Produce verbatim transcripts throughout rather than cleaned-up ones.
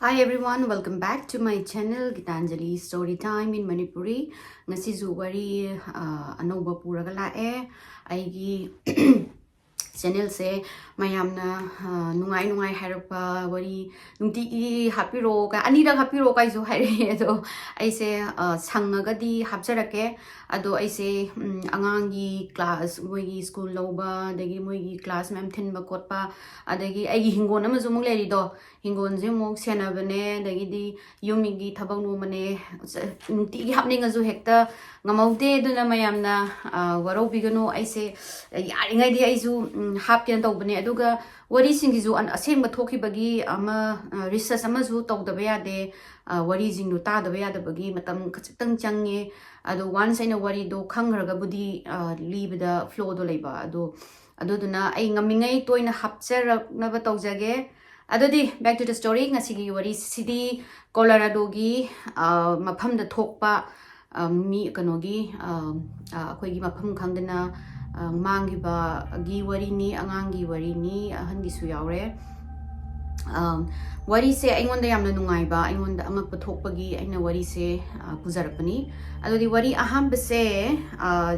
Hi everyone, welcome back to my channel Gitanjali Story Time in Manipuri. ꯉꯁꯤꯁꯨ ꯋꯥꯔꯤ ꯑ, ꯑꯅꯧꯕ ꯄꯨꯔꯒ ꯂꯥꯛꯑꯦ꯫ ꯑꯩꯒꯤ ꯆꯦꯅꯦꯜꯁꯦ ꯃꯌꯥꯝꯅ ꯑ, ꯅꯨꯡꯉꯥꯏ ꯅꯨꯡꯉꯥꯏ ꯍꯥꯏꯔꯛꯄ ꯋꯥꯔꯤ ꯅꯨꯡꯇꯤꯒꯤ ꯍꯥꯞꯄꯤꯔꯛꯑꯣ ꯀꯥꯏ, ꯑꯅꯤꯔꯛ ꯍꯥꯞꯄꯤꯔꯛꯑꯣ ꯀꯥꯏꯁꯨ ꯍꯥꯏꯔꯛꯑꯦ꯫ ꯑꯗꯣ ꯑꯩꯁꯦ ꯑ, ꯁꯪꯉꯒꯗꯤ ꯍꯥꯞꯆꯔꯛꯀꯦ꯫ ꯑꯗꯣ ꯑꯩꯁꯦ ꯎꯝ, ꯑꯉꯥꯡꯒꯤ ꯀ꯭ꯂꯥꯁ, ꯃꯣꯏꯒꯤ ꯁ꯭ꯀꯨꯜ ꯂꯧꯕ, ꯑꯗꯒꯤ ꯃꯣꯏꯒꯤ ꯀ꯭ꯂꯥꯁ ꯃꯌꯥꯝ ꯊꯤꯟꯕ ꯈꯣꯠꯄ, ꯑꯗꯒꯤ ꯑꯩꯒꯤ ꯍꯤꯡꯒꯣꯜ ꯑꯃꯁꯨ ꯑꯃꯨꯛ ꯂꯩꯔꯤꯗꯣ, ꯍꯤꯡꯒꯣꯜꯁꯦ ꯑꯃꯨꯛ ꯁꯦꯟꯅꯕꯅꯦ, ꯑꯗꯒꯤꯗꯤ ꯌꯨꯝꯒꯤ ꯊꯕꯛ ꯅꯣꯝꯕꯅꯦ, ꯅꯨꯡꯇꯤꯒꯤ ꯍꯥꯞꯅꯤꯡꯉꯁꯨ ꯍꯦꯛꯇ ꯉꯝꯍꯧꯗꯦ꯫ ꯑꯗꯨꯅ ꯃꯌꯥꯝꯅ ꯑ, ꯋꯥꯔꯧꯕꯤꯒꯅꯨ꯫ ꯑꯩꯁꯦ ꯌꯥꯔꯤꯉꯩꯗꯤ ꯑꯩꯁꯨ ꯎꯝ, ꯍꯥꯞꯀꯦꯅ ꯇꯧꯕꯅꯦ꯫ ꯑꯗꯨꯒ ꯋꯥꯔꯤꯁꯤꯡꯁꯤꯁꯨ ꯑꯟ- ꯑꯁꯦꯡꯕ ꯊꯣꯛꯈꯤꯕꯒꯤ ꯑꯃ ꯔꯤꯁꯔꯁ ꯑꯃꯁꯨ ꯇꯧꯗꯕ ꯌꯥꯗꯦ꯫ ꯑ, ꯋꯥꯔꯤꯁꯤꯡꯗꯣ ꯇꯥꯗꯕ ꯌꯥꯗꯕꯒꯤ ꯃꯇꯝ ꯈꯖꯤꯛꯇꯪ ꯆꯪꯉꯦ꯫ ꯑꯗꯣ ꯋꯥꯟꯁ ꯑꯩꯅ ꯋꯥꯔꯤꯗꯣ ꯈꯪꯈ꯭ꯔꯒꯕꯨꯗꯤ ꯑ, ꯂꯤꯕꯗ ꯐ꯭ꯂꯣꯗꯣ ꯂꯩꯕ꯫ ꯑꯗꯣ ꯑꯗꯨꯗꯨꯅ ꯑꯩ ꯉꯝꯃꯤꯉꯩ ꯇꯣꯏꯅ ꯍꯥꯞꯆꯔꯛꯅꯕ ꯇꯧꯖꯒꯦ꯫ ꯑꯗꯨꯗꯤ back to the story, ꯉꯁꯤꯒꯤ ꯋꯥꯔꯤꯁꯤꯗꯤ ꯀꯣꯂꯣꯔꯥꯗꯣꯒꯤ ꯑ, ꯃꯐꯝꯗ ꯊꯣꯛꯄ ꯑ, ꯃꯤ ꯀꯩꯅꯣꯒꯤ ꯑ, ꯑ, ꯑꯩꯈꯣꯏꯒꯤ ꯃꯐꯝ ꯈꯪꯗꯅ ꯑ, ꯃꯥꯡꯈꯤꯕꯒꯤ ꯋꯥꯔꯤꯅꯤ, ꯑꯉꯥꯡꯒꯤ ꯋꯥꯔꯤꯅꯤ, ꯑꯍꯟꯒꯤꯁꯨ ꯌꯥꯎꯔꯦ꯫ ꯑ, ꯋꯥꯔꯤꯁꯦ ꯑꯩꯉꯣꯟꯗ ꯌꯥꯝꯅ ꯅꯨꯡꯉꯥꯏꯕ, ꯑꯩꯉꯣꯟꯗ ꯑꯉꯛꯄ ꯊꯣꯛꯄꯒꯤ ꯑꯩꯅ ꯋꯥꯔꯤꯁꯦ ꯑ, ꯄꯨꯖꯔꯛꯄꯅꯤ꯫ ꯑꯗꯨꯗꯤ ꯋꯥꯔꯤ ꯑꯍꯥꯟꯕꯁꯦ ꯑ,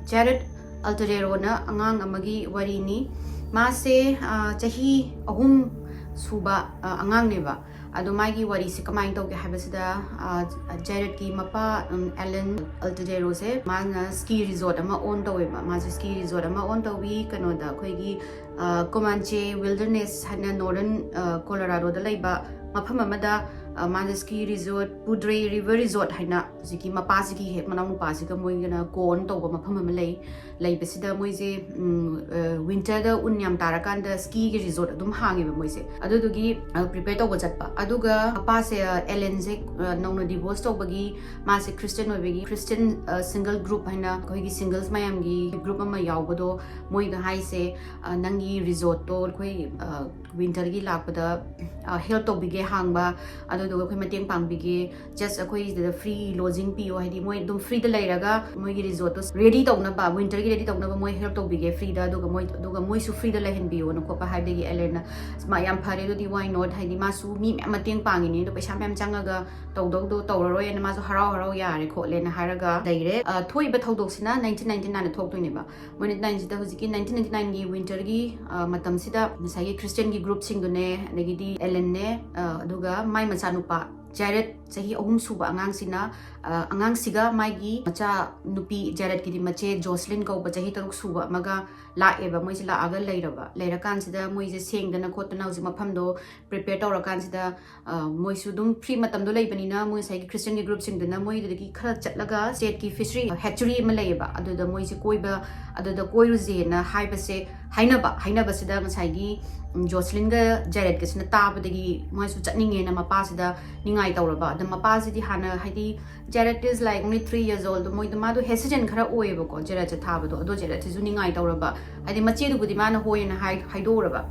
ꯖꯦꯔꯦꯠ ꯑꯜꯇꯔꯦꯔꯣꯅ ꯑꯉꯥꯡ ꯑꯃꯒꯤ ꯋꯥꯔꯤꯅꯤ꯫ ꯃꯥꯁꯦ ꯑ, ꯆꯍꯤ ꯑꯍꯨꯝ ꯁꯨꯕ ꯑ, ꯑꯉꯥꯡꯅꯦꯕ꯫ ꯑꯗꯣ ꯃꯥꯒꯤ ꯋꯥꯔꯤꯁꯦ ꯀꯃꯥꯏꯅ ꯇꯧꯒꯦ ꯍꯥꯏꯕꯁꯤꯗ, ꯑ, ꯖꯦꯔꯦꯠꯀꯤ ꯃꯄꯥ, ꯎꯝ, ꯑꯦꯂꯟ ꯑꯜꯇꯔꯦꯔꯣꯁꯦ, ꯃꯥꯅ ꯁ꯭ꯀꯤ ꯔꯤꯖꯣꯔꯠ ꯑꯃ ꯑꯣꯟ ꯇꯧꯋꯦꯕ꯫ ꯃꯥꯁꯦ ꯁ꯭ꯀꯤ ꯔꯤꯖꯣꯔꯠ ꯑꯃ ꯑꯣꯟ ꯇꯧꯋꯤ, ꯀꯩꯅꯣꯗ, ꯑꯩꯈꯣꯏꯒꯤ ꯑ, ꯀꯣꯃꯥꯟꯆꯦ ꯋꯤꯜꯗꯔꯅꯦꯁ ꯍꯥꯏꯅ ꯅꯣꯔꯗꯔꯟ, ꯑ, ꯀꯣꯂꯣꯔꯥꯗꯣꯗ ꯂꯩꯕ ꯃꯐꯝ ꯑꯃꯗ, ꯑ, ꯃꯥꯁꯦ ꯁ꯭ꯀꯤ ꯔꯤꯖꯣꯔꯠ, ꯄꯨꯗ꯭ꯔꯦ ꯔꯤꯚꯔ ꯔꯤꯖꯣꯔꯠ ꯍꯥꯏꯅ ꯍꯧꯖꯤꯛꯀꯤ ꯃꯄꯥꯁꯤꯒꯤ ꯍꯦꯛ ꯃꯅꯥꯎ ꯅꯨꯄꯥꯁꯤꯒ ꯃꯣꯏꯒꯅ ꯀꯣ ꯑꯣꯟ ꯇꯧꯕ ꯃꯐꯝ ꯑꯃ ꯂꯩ꯫ ꯂꯩꯕꯁꯤꯗ ꯃꯣꯏꯁꯦ, ꯎꯝ, ꯑ, ꯋꯤꯟꯇꯔꯗ ꯎꯟ ꯌꯥꯝ ꯇꯥꯔꯀꯥꯟꯗ ꯁ꯭ꯀꯤꯒꯤ ꯔꯤꯖꯣꯔꯠ ꯑꯗꯨꯝ ꯍꯥꯡꯉꯦꯕ ꯃꯣꯏꯁꯦ꯫ ꯑꯗꯨꯗꯨꯒꯤ, ꯑ, ꯄ꯭ꯔꯤꯄꯦꯌꯔ ꯇꯧꯕ ꯆꯠꯄ꯫ ꯑꯗꯨꯒ ꯃꯄꯥꯁꯦ, ꯑ, ꯑꯦꯂꯦꯟꯁꯦ, ꯑ, ꯅꯧꯅ ꯗꯤꯚꯣꯔꯁ ꯇꯧꯕꯒꯤ, ꯃꯥꯁꯦ ꯈ꯭ꯔꯤꯁꯇꯤꯌꯟ ꯑꯣꯏꯕꯒꯤ, ꯈ꯭ꯔꯤꯁꯇꯤꯌꯟ, ꯑ, ꯁꯤꯡꯒꯜ ꯒ꯭ꯔꯨꯞ ꯍꯥꯏꯅ ꯑꯩꯈꯣꯏꯒꯤ ꯁꯤꯡꯒꯜꯁ ꯃꯌꯥꯝꯒꯤ ꯒ꯭ꯔꯨꯞ ꯑꯃ ꯌꯥꯎꯕꯗꯣ, ꯃꯣꯏꯒ ꯍꯥꯏꯁꯦ, ꯑ, ꯅꯪꯒꯤ ꯔꯤꯖꯣꯔꯠꯇꯣ ꯑꯩꯈꯣꯏ, ꯑ, ꯋꯤꯟꯇꯔꯒꯤ ꯂꯥꯛꯄꯗ, ꯑ, ꯍꯦꯜꯞ ꯇꯧꯕꯤꯒꯦ ꯍꯥꯡꯕ, ꯑꯗꯣ ꯑꯗꯨꯒ ꯑꯩꯈꯣꯏ ꯃꯇꯦꯡ ꯄꯥꯡꯕꯤꯒꯦ, just ꯑꯩꯈꯣꯏꯁꯤꯗ free lodging ꯄꯤꯌꯣ, ꯍꯥꯏꯗꯤ ꯃꯣꯏ ꯑꯗꯨꯝ freeꯗ ꯂꯩꯔꯒ ꯃꯣꯏꯒꯤ resortꯇꯣ ready ꯇꯧꯅꯕ, winterꯒꯤ ready ꯇꯧꯅꯕ ꯃꯣꯏ help ꯇꯧꯕꯤꯒꯦ freeꯗ, ꯑꯗꯨꯒ ꯃꯣꯏ ꯑꯗꯨꯒ ꯃꯣꯏꯁꯨ freeꯗ ꯂꯩꯍꯟꯕꯤꯌꯣꯅ ꯈꯣꯠꯄ ꯍꯥꯏꯕꯗꯒꯤ ꯑꯦꯂꯦꯟꯅ, "ꯃꯥ ꯌꯥꯝ ꯐꯔꯦ ꯑꯗꯨꯗꯤ, why not? ꯍꯥꯏꯗꯤ ꯃꯥꯁꯨ ꯃꯤ ꯃꯌꯥꯝ ꯃꯇꯦꯡ ꯄꯥꯡꯉꯤꯅꯤ, ꯑꯗꯣ ꯄꯩꯁꯥ ꯃꯌꯥꯝ ꯆꯪꯉꯒ ꯇꯧꯗꯧꯗꯣ ꯇꯧꯔꯔꯣꯏꯅ ꯃꯥꯁꯨ ꯍꯔꯥꯎ ꯍꯔꯥꯎ ꯌꯥꯔꯦ ꯈꯣꯠꯂꯦꯅ ꯍꯥꯏꯔꯒ ꯂꯩꯔꯦ꯫ ꯑ, ꯊꯣꯛꯏꯕ ꯊꯧꯗꯣꯛꯁꯤꯅ nineteen ninety nineꯗ ꯊꯣꯛꯇꯣꯏꯅꯦꯕ꯫ ꯃꯣꯏ nineteen ninety nineꯒꯤ winterꯒꯤ, ꯑ, ꯃꯇꯝꯁꯤꯗ ꯉꯁꯥꯏꯒꯤ Christianꯒꯤ groupꯁꯤꯡꯗꯨꯅꯦ, ꯑꯗꯒꯤꯗꯤ ꯑꯦꯂꯦꯟꯅꯦ, ꯑ, ꯑꯗꯨꯒ ꯃꯥꯏ ꯃꯆꯥꯅꯨꯄꯥ ꯖꯦꯔꯦꯠ, ꯆꯍꯤ ꯑꯍꯨꯝ ꯁꯨꯕ ꯑꯉꯥꯡꯁꯤꯅ, ꯑ, ꯑꯉꯥꯡꯁꯤꯒ ꯃꯥꯒꯤ ꯃꯆꯥ ꯅꯨꯄꯤ, ꯖꯦꯔꯦꯠꯀꯤꯗꯤ ꯃꯆꯦ ꯖꯣꯁꯂꯤꯟ ꯀꯧꯕ ꯆꯍꯤ ꯇꯔꯨꯛ ꯁꯨꯕ ꯑꯃꯒ ꯂꯥꯛꯑꯦꯕ꯫ ꯃꯣꯏꯁꯦ ꯂꯥꯛꯑꯒ ꯂꯩꯔꯕ꯫ ꯂꯩꯔꯀꯥꯟꯁꯤꯗ ꯃꯣꯏꯁꯦ ꯁꯦꯡꯗꯅ ꯈꯣꯠꯇꯅ ꯍꯧꯖꯤꯛ ꯃꯐꯝꯗꯣ prepare ꯇꯧꯔꯀꯥꯟꯁꯤꯗ, ꯑ, ꯃꯣꯏꯁꯨ ꯑꯗꯨꯝ free ꯃꯇꯝꯗꯣ ꯂꯩꯕꯅꯤꯅ ꯃꯣꯏ ꯉꯁꯥꯏꯒꯤ Christianꯒꯤ groupꯁꯤꯡꯗꯨꯅ ꯃꯣꯏꯗꯨꯗꯒꯤ ꯈꯔ ꯆꯠꯂꯒ stateꯀꯤ fishery hatchery ꯑꯃ ꯂꯩꯌꯦꯕ, ꯑꯗꯨꯗ ꯃꯣꯏꯁꯦ ꯀꯣꯏꯕ, ꯑꯗꯨꯗ ꯀꯣꯏꯔꯨꯁꯦꯅ ꯍꯥꯏꯕꯁꯦ, ꯍꯥꯏꯅꯕ, ꯍꯥꯏꯅꯕꯁꯤꯗ ꯉꯁꯥꯏꯒꯤ, ꯎꯝ, ꯖꯣꯁꯂꯤꯟꯒ ꯖꯦꯔꯦꯠꯀꯁꯤꯅ ꯇꯥꯕꯗꯒꯤ ꯃꯣꯏꯁꯨ ꯆꯠꯅꯤꯡꯉꯦꯅ ꯃꯄꯥꯁꯤꯗ ꯅꯤꯡꯉꯥꯏ ꯇꯧꯔꯕ꯫ ꯑꯗ ꯃꯄꯥꯁꯤꯗꯤ ꯍꯥꯟꯅ, ꯍꯥꯏꯗꯤ, Jared is like only three years old, ꯃꯣꯏꯗꯣ, ꯃꯥꯗꯣ hesitant ꯈꯔ ꯑꯣꯏꯌꯦꯕꯀꯣ ꯖꯦꯔꯦꯠꯁꯦ ꯊꯥꯕꯗꯣ꯫ ꯑꯗꯣ ꯖꯦꯔꯦꯠꯁꯤꯁꯨ ꯅꯤꯡꯉꯥꯏ ꯇꯧꯔꯕ, ꯍꯥꯏꯗꯤ ꯃꯆꯦꯗꯨꯕꯨꯗꯤ ꯃꯥꯅ ꯍꯣꯏꯅ ꯍꯥꯏ-, ꯍꯥꯏꯗꯣꯛꯎꯔꯕ꯫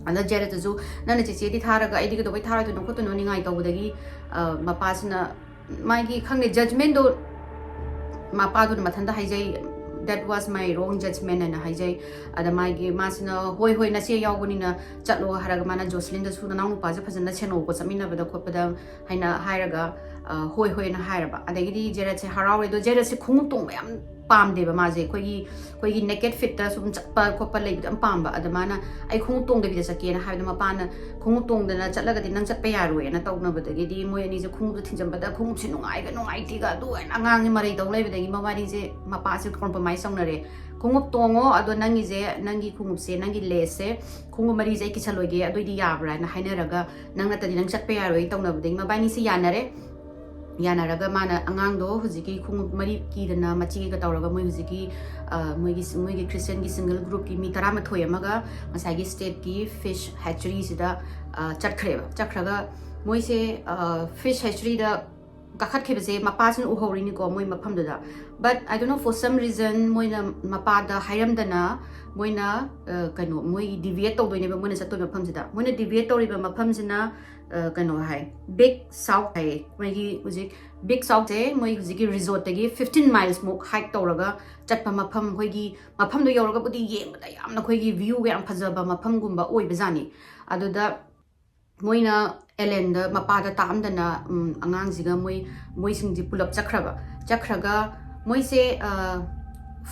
ꯑꯗ ꯖꯦꯔꯦꯠꯇꯁꯨ, "ꯅꯪꯅ ꯆꯦꯆꯦꯗꯤ ꯊꯥꯔꯒ ꯑꯩꯗꯤ ꯀꯩꯗꯧꯕꯩ ꯊꯥꯔꯣꯏꯗꯣꯏꯅꯣ ꯈꯣꯠꯇꯣꯏꯅꯣ?" ꯅꯤꯡꯉꯥꯏ ꯇꯧꯕꯗꯒꯤ, ꯑ, ꯃꯄꯥꯁꯤꯅ, ꯃꯥꯒꯤ, ꯈꯪꯗꯦ, judgmentꯗꯣ ꯃꯄꯥꯗꯨꯅ ꯃꯊꯟꯇ ꯍꯥꯏꯖꯩ, "That was my wrong judgment" ꯍꯥꯏꯅ ꯍꯥꯏꯖꯩ꯫ ꯑꯗ ꯃꯥꯒꯤ, ꯃꯥꯁꯤꯅ, "ꯍꯣꯏ, ꯍꯣꯏ, ꯅꯆꯦ ꯌꯥꯎꯕꯅꯤꯅ ꯆꯠꯂꯣ" ꯍꯥꯏꯔꯒ ꯃꯥꯅ ꯖꯣꯁꯂꯤꯟꯗꯁꯨ, "ꯅꯅꯥꯎ ꯅꯨꯄꯥꯁꯦ ꯐꯖꯅ ꯁꯦꯟꯅꯧꯀꯣ, ꯆꯠꯃꯤꯟꯅꯕꯗ ꯈꯣꯠꯄꯗ" ꯍꯥꯏꯅ ꯍꯥꯏꯔꯒ, ꯑ, "ꯍꯣꯏ, ꯍꯣꯏꯅ" ꯍꯥꯏꯔꯕ꯫ ꯑꯗꯒꯤꯗꯤ ꯖꯦꯔꯦꯠꯁꯦ ꯍꯔꯥꯎꯔꯦ꯫ ꯑꯗꯣ ꯖꯦꯔꯦꯠꯁꯦ ꯈꯣꯡꯎꯞ ꯇꯣꯡꯕ ꯌꯥꯝ ꯄꯥꯝꯗꯦꯕ ꯃꯥꯁꯦ꯫ ꯑꯩꯈꯣꯏꯒꯤ, ꯑꯩꯈꯣꯏꯒꯤ naked feetꯇ ꯁꯨꯝ ꯆꯠꯄ ꯈꯣꯠꯄ ꯂꯩꯕꯗꯣ ꯌꯥꯝ ꯄꯥꯝꯕ꯫ ꯑꯗ ꯃꯥꯅ, "ꯑꯩ ꯈꯣꯡꯎꯞ ꯇꯣꯡꯗꯕꯤꯗ ꯆꯠꯀꯦꯅ" ꯍꯥꯏꯕꯗ ꯃꯄꯥꯅ, "ꯈꯣꯡꯎꯞ ꯇꯣꯡꯗꯅ ꯆꯠꯂꯒꯗꯤ ꯅꯪ ꯆꯠꯄ ꯌꯥꯔꯣꯏꯅ" ꯇꯧꯅꯕꯗꯒꯤꯗꯤ ꯃꯣꯏ ꯑꯅꯤꯁꯦ ꯈꯣꯡꯎꯞꯇꯣ ꯊꯤꯟꯖꯟꯕꯗ ꯈꯣꯡꯎꯞꯁꯦ ꯅꯨꯡꯉꯥꯏꯒ ꯅꯨꯡꯉꯥꯏꯇꯦꯒ ꯑꯗꯨ ꯍꯥꯏꯅ ꯑꯉꯥꯡꯁꯦ ꯃꯔꯩ ꯇꯧ ꯂꯩꯕꯗꯒꯤ ꯃꯕꯥꯅꯤꯁꯦ, ꯃꯄꯥꯁꯦ compromise ꯇꯧꯅꯔꯦ꯫ "ꯈꯣꯡꯎꯞ ꯇꯣꯡꯉꯣ, ꯑꯗꯣ ꯅꯪꯒꯤꯁꯦ, ꯅꯪꯒꯤ ꯈꯣꯡꯎꯞꯁꯦ, ꯅꯪꯒꯤ laceꯁꯦ, ꯈꯣꯡꯎꯞ ꯃꯔꯤꯁꯦ ꯑꯩ ꯀꯤꯁꯜꯂꯣꯏꯒꯦ, ꯑꯗꯨꯏꯗꯤ ꯌꯥꯕ꯭ꯔꯥꯅ" ꯍꯥꯏꯅꯔꯒ, "ꯅꯪ ꯅꯠꯇꯗꯤ ꯅꯪ ꯆꯠꯄ ꯌꯥꯔꯣꯏ" ꯇꯧꯅꯕꯗꯒꯤ ꯃꯕꯥꯅꯤꯁꯦ ꯌꯥꯅꯔꯦ꯫ ꯌꯥꯅꯔꯒ ꯃꯥꯅ ꯑꯉꯥꯡꯗꯣ ꯍꯧꯖꯤꯛꯀꯤ ꯈꯣꯡꯎꯞ ꯃꯔꯤ ꯀꯤꯗꯅ ꯃꯆꯦꯒ ꯇꯧꯔꯒ ꯃꯣꯏ ꯍꯧꯖꯤꯛꯀꯤ, ꯑ, ꯃꯣꯏꯒꯤ, ꯃꯣꯏꯒꯤ Christianꯒꯤ single groupꯀꯤ ꯃꯤ ꯇꯔꯥꯃꯥꯊꯣꯏ ꯑꯃꯒ ꯉꯁꯥꯏꯒꯤ stateꯀꯤ fish hatcheryꯁꯤꯗ, ꯑ, ꯆꯠꯈ꯭ꯔꯦꯕ꯫ ꯆꯠꯈ꯭ꯔꯒ ꯃꯣꯏꯁꯦ, ꯑ, fish hatcheryꯗ ꯀꯥꯈꯠꯈꯤꯕꯁꯦ ꯃꯄꯥꯁꯤꯅ ꯎꯍꯧꯔꯤꯅꯤꯀꯣ ꯃꯣꯏ ꯃꯐꯝꯗꯨꯗ꯫ But I don't know, for some reason ꯃꯣꯏꯅ ꯃꯄꯥꯗ ꯍꯥꯏꯔꯝꯗꯅ ꯃꯣꯏꯅ ꯑ, ꯀꯩꯅꯣ ꯃꯣꯏ deviate ꯇꯧꯗꯣꯏꯅꯦꯕ ꯃꯣꯏꯅ ꯆꯠꯇꯣꯏ ꯃꯐꯝꯁꯤꯗ꯫ ꯃꯣꯏꯅ deviate ꯇꯧꯔꯤꯕ ꯃꯐꯝꯁꯤꯅ ꯑ, ꯀꯩꯅꯣ ꯍꯥꯏ, Big South ꯍꯥꯏꯌꯦ꯫ ꯃꯣꯏꯒꯤ ꯍꯧꯖꯤꯛ Big South ꯁꯦ ꯃꯣꯏ ꯍꯧꯖꯤꯛꯀꯤ resort ꯇꯒꯤ fifteen miles ꯃꯨꯛ hike ꯇꯧꯔꯒ ꯆꯠꯄ ꯃꯐꯝ, ꯑꯩꯈꯣꯏꯒꯤ ꯃꯐꯝꯗꯣ ꯌꯧꯔꯒꯕꯨꯗꯤ ꯌꯦꯡꯕꯗ ꯌꯥꯝꯅ ꯑꯩꯈꯣꯏꯒꯤ view ꯒ ꯌꯥꯝ ꯐꯖꯕ ꯃꯐꯝꯒꯨꯝꯕ ꯑꯣꯏꯕꯖꯥꯠꯅꯤ꯫ ꯑꯗꯨꯗ ꯃꯣꯏꯅ ꯑꯦꯂꯦꯟꯗ ꯃꯄꯥꯗ ꯇꯥꯛꯑꯝꯗꯅ, ꯎꯝ, ꯑꯉꯥꯡꯁꯤꯒ ꯃꯣꯏ, ꯃꯣꯏꯁꯤꯡꯁꯦ ꯄꯨꯂꯞ ꯆꯠꯈ꯭ꯔꯕ꯫ ꯆꯠꯈ꯭ꯔꯒ ꯃꯣꯏꯁꯦ, ꯑ,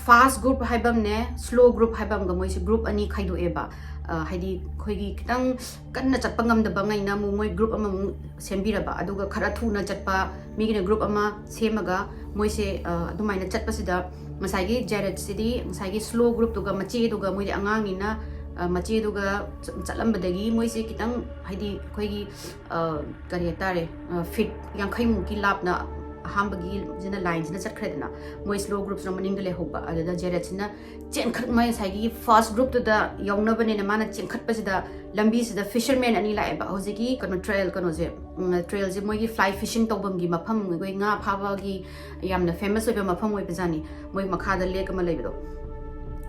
fast group ꯍꯥꯏꯕ ꯑꯃꯅꯦ, slow group ꯍꯥꯏꯕ ꯑꯃꯒ ꯃꯣꯏꯁꯦ group ꯑꯅꯤ ꯈꯥꯏꯗꯣꯛꯑꯦꯕ꯫ ꯑ, ꯍꯥꯏꯗꯤ ꯑꯩꯈꯣꯏꯒꯤ ꯈꯤꯇꯪ ꯀꯟꯅ ꯆꯠꯄ ꯉꯝꯗꯕ ꯉꯩꯅ ꯑꯃꯨꯛ ꯃꯣꯏ group ꯑꯃꯃꯨꯛ ꯁꯦꯝꯕꯤꯔꯕ, ꯑꯗꯨꯒ ꯈꯔ ꯊꯨꯅ ꯆꯠꯄ ꯃꯤꯒꯤꯅ group ꯑꯃ ꯁꯦꯝꯃꯒ ꯃꯣꯏꯁꯦ, ꯑ, ꯑꯗꯨꯃꯥꯏꯅ ꯆꯠꯄꯁꯤꯗ ꯉꯁꯥꯏꯒꯤ ꯖꯦꯔꯦꯠꯁꯤꯗꯤ ꯉꯁꯥꯏꯒꯤ slow group ꯇꯨꯒ ꯃꯆꯦꯗꯨꯒ, ꯃꯣꯏꯗꯤ ꯑꯉꯥꯡꯅꯤꯅ, ꯑ, ꯃꯆꯦꯗꯨꯒ ꯆ-, ꯆꯠꯂꯝꯕꯗꯒꯤ ꯃꯣꯏꯁꯦ ꯈꯤꯇꯪ ꯍꯥꯏꯗꯤ ꯑꯩꯈꯣꯏꯒꯤ, ꯑ, ꯀꯔꯤ ꯍꯥꯏꯇꯥꯔꯦ, ꯑ, feet ꯌꯥꯡꯈꯩ ꯃꯨꯛꯀꯤ ꯂꯥꯞꯅ ꯑꯍꯥꯟꯕꯒꯤꯁꯤꯅ line ꯁꯤꯅ ꯆꯠꯈ꯭ꯔꯦꯗꯅ, ꯃꯣꯏ slow group ꯁꯤꯅ ꯃꯅꯤꯡꯗ ꯂꯩꯍꯧꯕ꯫ ꯑꯗꯨꯗ ꯖꯦꯔꯦꯠꯁꯤꯅ ꯆꯦꯟꯈꯠ-, ꯃꯣꯏ ꯉꯁꯥꯏꯒꯤ fast group ꯇꯨꯗ ꯌꯥꯎꯅꯕꯅꯦꯅ ꯃꯥꯅ ꯆꯦꯟꯈꯠꯄꯁꯤꯗ ꯂꯝꯕꯤꯁꯤꯗ fisherman ꯑꯅꯤ ꯂꯥꯛꯑꯦꯕ꯫ ꯍꯧꯖꯤꯛꯀꯤ ꯀꯩꯅꯣ trail, ꯀꯩꯅꯣꯁꯦ, ꯎꯝ, trail ꯁꯦ ꯃꯣꯏꯒꯤ fly fishing ꯇꯧꯐꯝꯒꯤ ꯃꯐꯝ, ꯑꯩꯈꯣꯏ ꯉꯥ ꯐꯥꯕꯒꯤ ꯌꯥꯝꯅ famous ꯑꯣꯏꯕ ꯃꯐꯝ ꯑꯣꯏꯕꯖꯥꯠꯅꯤ꯫ ꯃꯣꯏ ꯃꯈꯥꯗ lake ꯑꯃ ꯂꯩꯕꯗꯣ꯫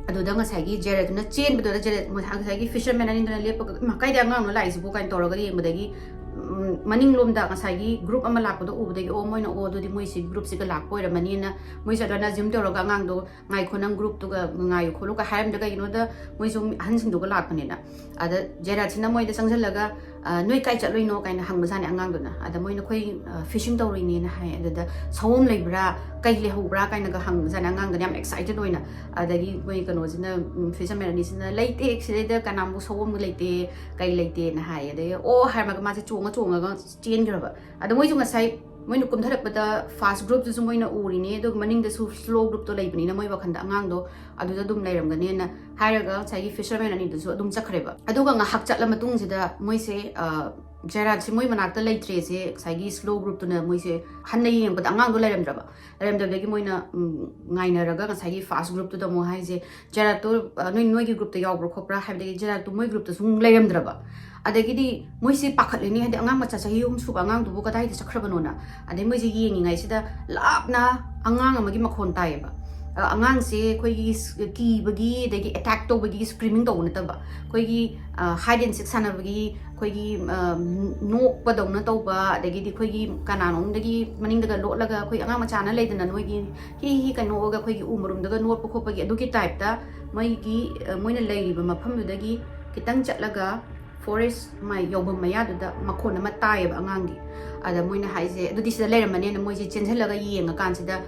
ꯑꯗꯨꯗ ꯉꯁꯥꯏꯒꯤ ꯖꯦꯔꯦꯠꯇꯨꯅ ꯆꯦꯟꯕꯗꯨꯗ ꯖꯦꯔꯦꯠ, ꯉꯁꯥꯏꯒꯤ fisherman ꯑꯅꯤꯗꯨꯅ ꯂꯦꯞꯄꯒ, "ꯏꯃꯥ, ꯀꯥꯏꯗ ꯑꯉꯥꯡꯅꯣ ꯂꯥꯛꯏꯁꯤꯕꯣ?" ꯀꯥꯏꯅ ꯇꯧꯔꯒ ꯌꯦꯡꯕꯗꯒꯤ, ꯎꯝ, ꯃꯅꯤꯡꯂꯣꯝꯗ ꯉꯁꯥꯏꯒꯤ group ꯑꯃ ꯂꯥꯛꯄꯗꯣ ꯎꯕꯗꯒꯤ, "ꯑꯣ, ꯃꯣꯏꯅ, ꯑꯣ, ꯑꯗꯨꯗꯤ ꯃꯣꯏꯁꯤ group ꯁꯤꯒ ꯂꯥꯛꯄ ꯑꯣꯏꯔꯝꯃꯅꯤꯅ" ꯃꯣꯏꯁꯦ ꯑꯗꯨꯃꯥꯏꯅ assume ꯇꯧꯔꯒ ꯑꯉꯥꯡꯗꯣ ꯉꯥꯏꯈꯣ, ꯅꯪ group ꯇꯨꯒ ꯉꯥꯏꯌꯨ ꯈꯣꯠꯂꯨ ꯀ ꯍꯥꯏꯔꯝꯗ ꯀꯩꯒꯤꯅꯣꯗ ꯃꯣꯏꯁꯨ ꯑꯍꯟꯁꯤꯡꯗꯨꯒ ꯂꯥꯛꯄꯅꯤꯅ꯫ ꯑꯗ ꯖꯦꯔꯥꯠꯁꯤꯅ ꯃꯣꯏꯗ ꯆꯪꯁꯤꯜꯂꯒ, "ꯑ, ꯅꯣꯏ ꯀꯥꯏ ꯆꯠꯂꯨꯏꯅꯣ?" ꯀꯥꯏꯅ ꯍꯪꯕꯖꯥꯠꯅꯤ ꯑꯉꯥꯡꯗꯨꯅ꯫ ꯑꯗ ꯃꯣꯏꯅ, "ꯑꯩꯈꯣꯏ, ꯑ, fishing ꯇꯧꯔꯨꯏꯅꯦꯅ" ꯍꯥꯏ꯫ ꯑꯗꯨꯗ "ꯁꯑꯣꯝ ꯂꯩꯕ꯭ꯔꯥ? ꯀꯩ ꯂꯩꯍꯧꯕ꯭ꯔꯥ?" ꯀꯥꯏꯅꯒ ꯍꯪꯕꯖꯥꯠꯅꯤ ꯑꯉꯥꯡꯗꯨꯅ ꯌꯥꯝ excited ꯑꯣꯏꯅ꯫ ꯑꯗꯒꯤ ꯃꯣꯏ ꯀꯩꯅꯣꯁꯤꯅ, ꯎꯝ, fisherman ꯑꯅꯤꯁꯤꯅ, "ꯂꯩꯇꯦ, ꯁꯤꯗꯩꯗ ꯀꯅꯥꯝꯕꯨ ꯁꯑꯣꯝ ꯂꯩꯇꯦ, ꯀꯩ ꯂꯩꯇꯦꯅ" ꯍꯥꯏ꯫ ꯑꯗꯒꯤ "ꯑꯣ" ꯍꯥꯏꯔꯒ ꯃꯥꯁꯦ ꯆꯣꯡꯉ ꯆꯣꯡꯉꯒ ꯆꯦꯟꯈ꯭ꯔꯕ꯫ ꯑꯗ ꯃꯣꯏꯁꯨ ꯉꯁꯥꯏ ꯃꯣꯏꯅ ꯀꯨꯝꯊꯔꯛꯄꯗ fast group ꯇꯨꯁꯨ ꯃꯣꯏꯅ ꯎꯔꯤꯅꯦ, ꯑꯗꯨꯒ ꯃꯅꯤꯡꯗꯁꯨ slow group ꯇꯣ ꯂꯩꯕꯅꯤꯅ ꯃꯣꯏ ꯋꯥꯈꯟꯗ ꯑꯉꯥꯡꯗꯣ ꯑꯗꯨꯗ ꯑꯗꯨꯝ ꯂꯩꯔꯝꯒꯅꯦꯅ ꯍꯥꯏꯔꯒ ꯉꯁꯥꯏꯒꯤ fisherman ꯑꯅꯤꯗꯨꯁꯨ ꯑꯗꯨꯝ ꯆꯠꯈ꯭ꯔꯦꯕ꯫ ꯑꯗꯨꯒ ꯉꯥꯏꯍꯥꯛ ꯆꯠꯂ ꯃꯇꯨꯡꯁꯤꯗ ꯃꯣꯏꯁꯦ, ꯑ, ꯖꯦꯔꯥꯠꯁꯦ ꯃꯣꯏ ꯃꯅꯥꯛꯇ ꯂꯩꯇ꯭ꯔꯦꯁꯦ ꯉꯁꯥꯏꯒꯤ ꯁ꯭ꯂꯣ ꯒ꯭ꯔꯨꯞꯇꯨꯅ ꯃꯣꯏꯁꯦ ꯍꯟꯅ ꯌꯦꯡꯕꯗ ꯑꯉꯥꯡꯗꯣ ꯂꯩꯔꯝꯗ꯭ꯔꯕ꯫ ꯂꯩꯔꯝꯗꯕꯗꯒꯤ ꯃꯣꯏꯅ, ꯎꯝ, ꯉꯥꯏꯅꯔꯒ ꯉꯁꯥꯏꯒꯤ ꯐꯥꯁ ꯒ꯭ꯔꯨꯞꯇꯨꯗ ꯑꯃꯨꯛ ꯍꯥꯏꯁꯦ, "ꯖꯦꯔꯥꯠꯇꯣ, ꯑ, ꯅꯣꯏ, ꯅꯣꯏꯒꯤ ꯒ꯭ꯔꯨꯞꯇ ꯌꯥꯎꯕ꯭ꯔꯥ ꯈꯣꯠꯄ꯭ꯔꯥ?" ꯍꯥꯏꯕꯗꯒꯤ ꯖꯦꯔꯥꯠꯇꯣ ꯃꯣꯏ ꯒ꯭ꯔꯨꯞꯇꯁꯨ ꯑꯃꯨꯛ ꯂꯩꯔꯝꯗ꯭ꯔꯕ꯫ ꯑꯗꯒꯤꯗꯤ ꯃꯣꯏꯁꯦ ꯄꯥꯈꯠꯂꯤꯅꯤ, ꯍꯥꯏꯗꯤ ꯑꯉꯥꯡ ꯃꯆꯥ ꯆꯍꯤ ꯑꯍꯨꯝ ꯁꯨꯕ ꯑꯉꯥꯡꯗꯨꯕꯨ ꯀꯗꯥꯏꯗ ꯆꯠꯈ꯭ꯔꯕꯅꯣꯅ꯫ ꯑꯗꯩ ꯃꯣꯏꯁꯦ ꯌꯦꯡꯉꯤꯉꯩꯁꯤꯗ ꯂꯥꯞꯅ ꯑꯉꯥꯡ ꯑꯃꯒꯤ ꯃꯈꯣꯟ ꯇꯥꯏꯌꯦꯕ꯫ ꯑ, ꯑꯉꯥꯡꯁꯦ ꯑꯩꯈꯣꯏꯒꯤ ꯁ-, ꯀꯤꯕꯒꯤ, ꯑꯗꯒꯤ ꯑꯦꯇꯦꯛ ꯇꯧꯕꯒꯤ ꯁ꯭ꯀ꯭ꯔꯤꯃꯤꯡ ꯇꯧꯕ ꯅꯠꯇꯕ, ꯑꯩꯈꯣꯏꯒꯤ, ꯑ, ꯍꯥꯏꯗ ꯑꯦꯟ ꯁꯤꯛ ꯁꯥꯟꯅꯕꯒꯤ, ꯑꯩꯈꯣꯏꯒꯤ, ꯑ, ꯅꯣꯛꯄꯗꯧꯅ ꯇꯧꯕ, ꯑꯗꯒꯤꯗꯤ ꯑꯩꯈꯣꯏꯒꯤ ꯀꯅꯥꯅꯣꯝꯗꯒꯤ ꯃꯅꯤꯡꯗꯒ ꯂꯣꯠꯂꯒ, ꯑꯩꯈꯣꯏ ꯑꯉꯥꯡ ꯃꯆꯥꯅ ꯂꯩꯗꯅ, ꯅꯣꯏꯒꯤ ꯍꯤ ꯍꯤ ꯀꯩꯅꯣꯒ ꯑꯩꯈꯣꯏꯒꯤ ꯎ ꯃꯔꯨꯝꯗꯒ ꯅꯣꯠꯄ ꯈꯣꯠꯄꯒꯤ, ꯑꯗꯨꯒꯤ ꯇꯥꯏꯞꯇ ꯃꯣꯏꯒꯤ, ꯑ, ꯃꯣꯏꯅ ꯂꯩꯔꯤꯕ ꯃꯐꯝꯗꯨꯗꯒꯤ ꯈꯤꯇꯪ ꯆꯠꯂꯒ ꯐꯣꯔꯦꯁ ꯃꯥꯏ ꯌꯧꯐꯝ ꯃꯌꯥꯗꯨꯗ ꯃꯈꯣꯟ ꯑꯃ ꯇꯥꯏꯌꯦꯕ ꯑꯉꯥꯡꯒꯤ꯫ ꯑꯗ ꯃꯣꯏꯅ ꯍꯥꯏꯁꯦ, "ꯑꯗꯨꯗꯤ ꯁꯤꯗ ꯂꯩꯔꯝꯃꯅꯦꯅ" ꯃꯣꯏꯁꯦ ꯆꯦꯟꯁꯤꯜꯂꯒ ꯌꯦꯡꯉꯀꯥꯟꯁꯤꯗ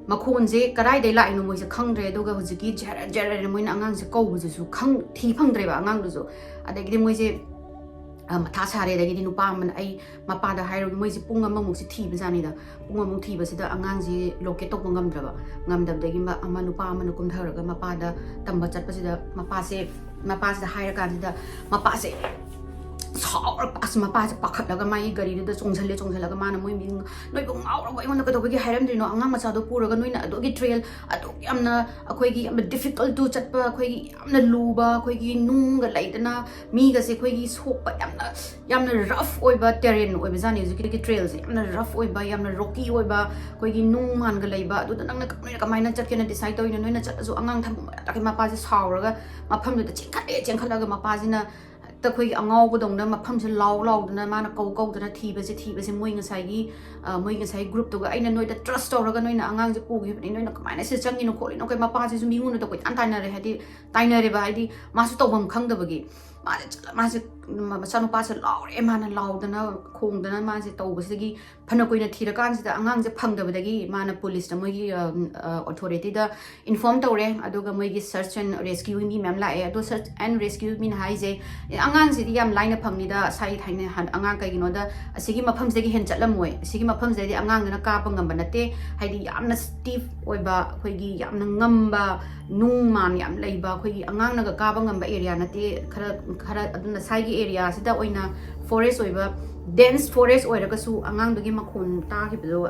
ꯃꯈꯣꯟꯁꯦ ꯀꯗꯥꯏꯗꯩ ꯂꯥꯛꯏꯅꯣ ꯃꯣꯏꯁꯦ ꯈꯪꯗ꯭ꯔꯦ꯫ ꯑꯗꯨꯒ ꯍꯧꯖꯤꯛꯀꯤ ꯖꯦꯔꯦ ꯖꯦꯔꯦꯅ ꯃꯣꯏꯅ ꯑꯉꯥꯡꯁꯦ ꯀꯧꯕꯗꯨꯁꯨ ꯈꯪ-, ꯊꯤ ꯐꯪꯗ꯭ꯔꯦꯕ ꯑꯉꯥꯡꯗꯨꯁꯨ꯫ ꯑꯗꯒꯤꯗꯤ ꯃꯣꯏꯁꯦ, ꯑ, ꯃꯊꯥ ꯁꯥꯔꯦ꯫ ꯑꯗꯒꯤꯗꯤ ꯅꯨꯄꯥ ꯑꯃꯅ, ꯑꯩ ꯃꯄꯥꯗ ꯍꯥꯏꯔꯨꯒꯦ, ꯃꯣꯏꯁꯦ ꯄꯨꯡ ꯑꯃꯃꯨꯛꯁꯦ ꯊꯤꯕꯖꯥꯠꯅꯤꯗ꯫ ꯄꯨꯡ ꯑꯃꯃꯨꯛ ꯊꯤꯕꯁꯤꯗ ꯑꯉꯥꯡꯁꯦ ꯂꯣꯀꯦꯠ ꯇꯧꯕ ꯉꯝꯗ꯭ꯔꯕ꯫ ꯉꯝꯗꯕꯗꯒꯤ ꯃ-, ꯑꯃ, ꯅꯨꯄꯥ ꯑꯃꯅ ꯀꯨꯝꯊꯔꯒ ꯃꯄꯥꯗ ꯇꯝꯕ ꯆꯠꯄꯁꯤꯗ ꯃꯄꯥꯁꯦ, ꯃꯄꯥꯁꯤꯗ ꯍꯥꯏꯔꯀꯥꯟꯁꯤꯗ ꯃꯄꯥꯁꯦ ꯁꯥꯎꯔ-, ꯑꯁ, ꯃꯄꯥꯁꯦ ꯄꯥꯈꯠꯂꯒ ꯃꯥꯒꯤ ꯒꯥꯔꯤꯗꯨꯗ ꯆꯣꯡꯁꯤꯜꯂꯦ꯫ ꯆꯣꯡꯁꯤꯜꯂꯒ ꯃꯥꯅ, "ꯃꯣꯏ ꯃꯤ, ꯅꯣꯏꯕꯨ ꯉꯥꯎꯔꯕꯣ? ꯑꯩꯉꯣꯟꯗ ꯀꯩꯗꯧꯕꯒꯤ ꯍꯥꯏꯔꯝꯗ꯭ꯔꯤꯅꯣ? ꯑꯉꯥꯡ ꯃꯆꯥꯗꯣ ꯄꯨꯔꯒ ꯅꯣꯏꯅ ꯑꯗꯨꯒꯤ ꯇ꯭ꯔꯦꯜ ꯑꯗꯨꯛ ꯌꯥꯝꯅ ꯑꯩꯈꯣꯏꯒꯤ ꯌꯥꯝꯅ ꯗꯤꯐꯤꯀꯜꯠ ꯇꯨ ꯆꯠꯄ, ꯑꯩꯈꯣꯏꯒꯤ ꯌꯥꯝꯅ ꯂꯨꯕ, ꯑꯩꯈꯣꯏꯒꯤ ꯅꯨꯡꯒ ꯂꯩꯗꯅ ꯃꯤꯒꯁꯦ ꯑꯩꯈꯣꯏꯒꯤ ꯁꯣꯛꯄ ꯌꯥꯝꯅ, ꯌꯥꯝꯅ ꯔꯐ ꯑꯣꯏꯕ ꯇꯦꯔꯦꯟ ꯑꯣꯏꯕꯖꯥꯠꯅꯤ ꯍꯧꯖꯤꯛꯀꯤ ꯇ꯭ꯔꯦꯜꯁꯦ꯫ ꯌꯥꯝꯅ ꯔꯐ ꯑꯣꯏꯕ, ꯌꯥꯝꯅ ꯔꯣꯀꯤ ꯑꯣꯏꯕ, ꯑꯩꯈꯣꯏꯒꯤ ꯅꯨꯡ ꯃꯥꯟꯒ ꯂꯩꯕ꯫ ꯑꯗꯨꯗ ꯅꯪꯅ, ꯅꯣꯏꯅ ꯀꯃꯥꯏꯅ ꯆꯠꯀꯦꯅ ꯗꯤꯁꯥꯏꯗ ꯇꯧꯔꯤꯅꯣ? ꯅꯣꯏꯅ ꯆꯠꯂꯁꯨ ꯑꯉꯥꯡ ꯊꯝꯐꯝ ꯃꯔꯛꯇ" ꯃꯄꯥꯁꯦ ꯁꯥꯎꯔꯒ ꯃꯐꯝꯗꯨꯗ ꯆꯦꯟꯈꯠꯂꯦ꯫ ꯆꯦꯟꯈꯠꯂꯒ ꯃꯄꯥꯁꯤꯅ ꯍꯦꯛꯇ ꯑꯩꯈꯣꯏꯒꯤ ꯑꯉꯥꯎꯕꯗꯧꯅ ꯃꯐꯝꯁꯦ ꯂꯥꯎ ꯂꯥꯎꯗꯅ ꯃꯥꯅ ꯀꯧ ꯀꯧꯗꯅ ꯊꯤꯕꯁꯦ, ꯊꯤꯕꯁꯦ꯫ ꯃꯣꯏ ꯉꯁꯥꯏꯒꯤ, ꯑ, ꯃꯣꯏ ꯉꯁꯥꯏꯒꯤ ꯒ꯭ꯔꯨꯞꯇꯨꯒ, "ꯑꯩꯅ ꯅꯣꯏꯗ ꯇ꯭ꯔꯁ ꯇꯧꯔꯒ ꯅꯣꯏꯅ ꯑꯉꯥꯡꯁꯦ ꯄꯨꯈꯤꯕꯅꯤ, ꯅꯣꯏꯅ ꯀꯃꯥꯏꯅ ꯁꯤꯗ ꯆꯪꯉꯤꯅꯣ ꯈꯣꯠꯂꯤꯅꯣ?" ꯑꯩꯈꯣꯏ ꯃꯄꯥꯁꯤꯁꯨ ꯃꯤꯉꯣꯟꯗ ꯀꯣꯏꯇꯥꯟ ꯇꯥꯏꯅꯔꯦ, ꯍꯥꯏꯗꯤ ꯇꯥꯏꯅꯔꯦꯕ, ꯍꯥꯏꯗꯤ ꯃꯥꯁꯨ ꯇꯧꯐꯝ ꯈꯪꯗꯕꯒꯤ꯫ ꯃꯥꯁꯦ ꯆꯠꯂ-, ꯃꯥꯁꯦ, ꯃꯆꯥꯅꯨꯄꯥꯁꯦ ꯂꯥꯎꯔꯦ, ꯃꯥꯅ ꯂꯥꯎꯗꯅ ꯈꯣꯡꯗꯅ ꯃꯥꯁꯦ ꯇꯧꯕꯁꯤꯗꯒꯤ ꯐꯅ ꯀꯨꯏꯅ ꯊꯤꯔꯀꯥꯟꯁꯤꯗ ꯑꯉꯥꯡꯁꯦ ꯐꯪꯗꯕꯗꯒꯤ ꯃꯥꯅ ꯄꯨꯂꯤꯁꯇ, ꯃꯣꯏꯒꯤ, ꯑ, ꯑ, ꯑꯣꯊꯣꯔꯤꯇꯤꯗ ꯏꯟꯐꯣꯔꯝ ꯇꯧꯔꯦ꯫ ꯑꯗꯨꯒ ꯃꯣꯏꯒꯤ ꯁꯔꯆ ꯑꯦꯟ ꯔꯦꯁꯀ꯭ꯌꯨꯒꯤ ꯃꯤ ꯃꯌꯥꯝ ꯂꯥꯛꯑꯦ꯫ ꯑꯗꯣ ꯁꯔꯆ ꯑꯦꯟ ꯔꯦꯁꯀ꯭ꯌꯨ ꯃꯤꯅ ꯍꯥꯏꯁꯦ, "ꯑꯦ, ꯑꯉꯥꯡꯁꯤꯗꯤ ꯌꯥꯝ ꯂꯥꯏꯅ ꯐꯪꯅꯤꯗ, ꯁꯥꯏ ꯊꯥꯏꯅ ꯍꯥꯟ-, ꯑꯉꯥꯡ ꯀꯩꯒꯤꯅꯣꯗ ꯑꯁꯤꯒꯤ ꯃꯐꯝꯁꯤꯗꯒꯤ ꯍꯦꯟ ꯆꯠꯂꯝꯃꯣꯏ, ꯑꯁꯤꯒꯤ ꯃꯐꯝꯁꯤꯗꯗꯤ ꯑꯉꯥꯡꯗꯨꯅ ꯀꯥꯕ ꯉꯝꯕ ꯅꯠꯇꯦ, ꯍꯥꯏꯗꯤ ꯌꯥꯝꯅ ꯁ꯭ꯇꯤꯐ ꯑꯣꯏꯕ, ꯑꯩꯈꯣꯏꯒꯤ ꯌꯥꯝꯅ ꯉꯝꯕ, ꯅꯨꯡ ꯃꯥꯟ ꯌꯥꯝ ꯂꯩꯕ, ꯑꯩꯈꯣꯏꯒꯤ ꯑꯉꯥꯡꯅꯒ ꯀꯥꯕ ꯉꯝꯕ ꯑꯦꯔꯤꯌꯥ ꯅꯠꯇꯦ, ꯈꯔ ꯈꯔ ꯑꯗꯨꯅ ꯁ꯭ꯋꯥꯏꯒꯤ ꯑꯦꯔꯤꯌꯥꯁꯤꯗ ꯑꯣꯏꯅ ꯐꯣꯔꯦꯁ ꯑꯣꯏꯕ, ꯗꯦꯟꯁ ꯐꯣꯔꯦꯁ ꯑꯣꯏꯔꯒꯁꯨ ꯑꯉꯥꯡꯗꯨꯒꯤ ꯃꯈꯣꯟ ꯇꯥꯈꯤꯕꯗꯣ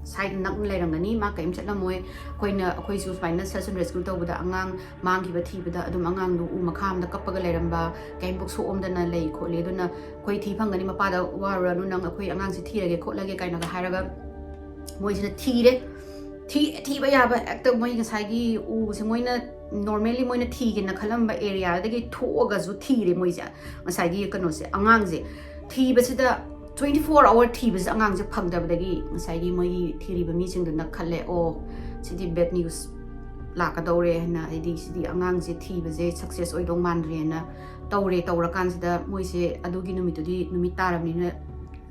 ꯁ꯭ꯋꯥꯏꯗ ꯅꯛꯅ ꯂꯩꯔꯝꯒꯅꯤ, ꯃꯥ ꯀꯔꯤꯝ ꯆꯠꯂꯝꯃꯣꯏ꯫ ꯑꯩꯈꯣꯏꯅ, ꯑꯩꯈꯣꯏꯁꯨ ꯁꯨꯃꯥꯏꯅ search and rescue ꯇꯧꯕꯗ ꯑꯉꯥꯡ ꯃꯥꯡꯈꯤꯕ ꯊꯤꯕꯗ ꯑꯗꯨꯝ ꯑꯉꯥꯡꯗꯨ ꯎ ꯃꯈꯥ ꯑꯃꯗ ꯀꯞꯄꯒ ꯂꯩꯔꯝꯕ, ꯀꯔꯤꯝꯐꯥꯎ ꯁꯣꯛꯑꯝꯗꯅ ꯂꯩ ꯈꯣꯠꯂꯤ, ꯑꯗꯨꯅ ꯑꯩꯈꯣꯏ ꯊꯤ ꯐꯪꯒꯅꯤ, ꯃꯄꯥꯗ ꯋꯥꯔꯨꯔꯅꯨ, ꯅꯪ ꯑꯩꯈꯣꯏ ꯑꯉꯥꯡꯁꯤ ꯊꯤꯔꯒꯦ ꯈꯣꯠꯂꯒꯦ ꯀꯥꯏꯅꯒ ꯍꯥꯏꯔꯒ ꯃꯣꯏꯁꯤꯅ ꯊꯤꯔꯦ꯫ ꯊꯤ ꯊꯤꯕ ꯌꯥꯕ ꯍꯦꯛꯇ ꯃꯣꯏ ꯉꯁꯥꯏꯒꯤ ꯎꯁꯦ ꯃꯣꯏꯅ normally ꯃꯣꯏꯅ ꯊꯤꯒꯦꯅ ꯈꯜꯂꯝꯕ ꯑꯦꯔꯤꯌꯥꯗꯒꯤ ꯊꯣꯛꯑꯒꯁꯨ ꯊꯤꯔꯦ ꯃꯣꯏꯁꯦ꯫ ꯉꯁꯥꯏꯒꯤ ꯀꯩꯅꯣꯁꯦ, ꯑꯉꯥꯡꯁꯦ ꯊꯤꯕꯁꯤꯗ twenty four hour ꯊꯤꯕꯁꯤꯗ ꯑꯉꯥꯡꯁꯦ ꯐꯪꯗꯕꯗꯒꯤ ꯉꯁꯥꯏꯒꯤ ꯃꯣꯏꯒꯤ ꯊꯤꯔꯤꯕ ꯃꯤꯁꯤꯡꯗꯨꯅ ꯈꯜꯂꯦ, "ꯑꯣ, ꯁꯤꯗꯤ bad news ꯂꯥꯛꯀꯗꯧꯔꯦ" ꯍꯥꯏꯅ, ꯍꯥꯏꯗꯤ ꯁꯤꯗꯤ ꯑꯉꯥꯡꯁꯦ ꯊꯤꯕꯁꯦ success ꯑꯣꯏꯗꯧ ꯃꯥꯟꯗ꯭ꯔꯦꯅ ꯇꯧꯔꯦ꯫ ꯇꯧꯔꯀꯥꯟꯁꯤꯗ ꯃꯣꯏꯁꯦ ꯑꯗꯨꯒꯤ ꯅꯨꯃꯤꯠꯇꯨꯗꯤ ꯅꯨꯃꯤꯠ ꯇꯥꯔꯕꯅꯤꯅ,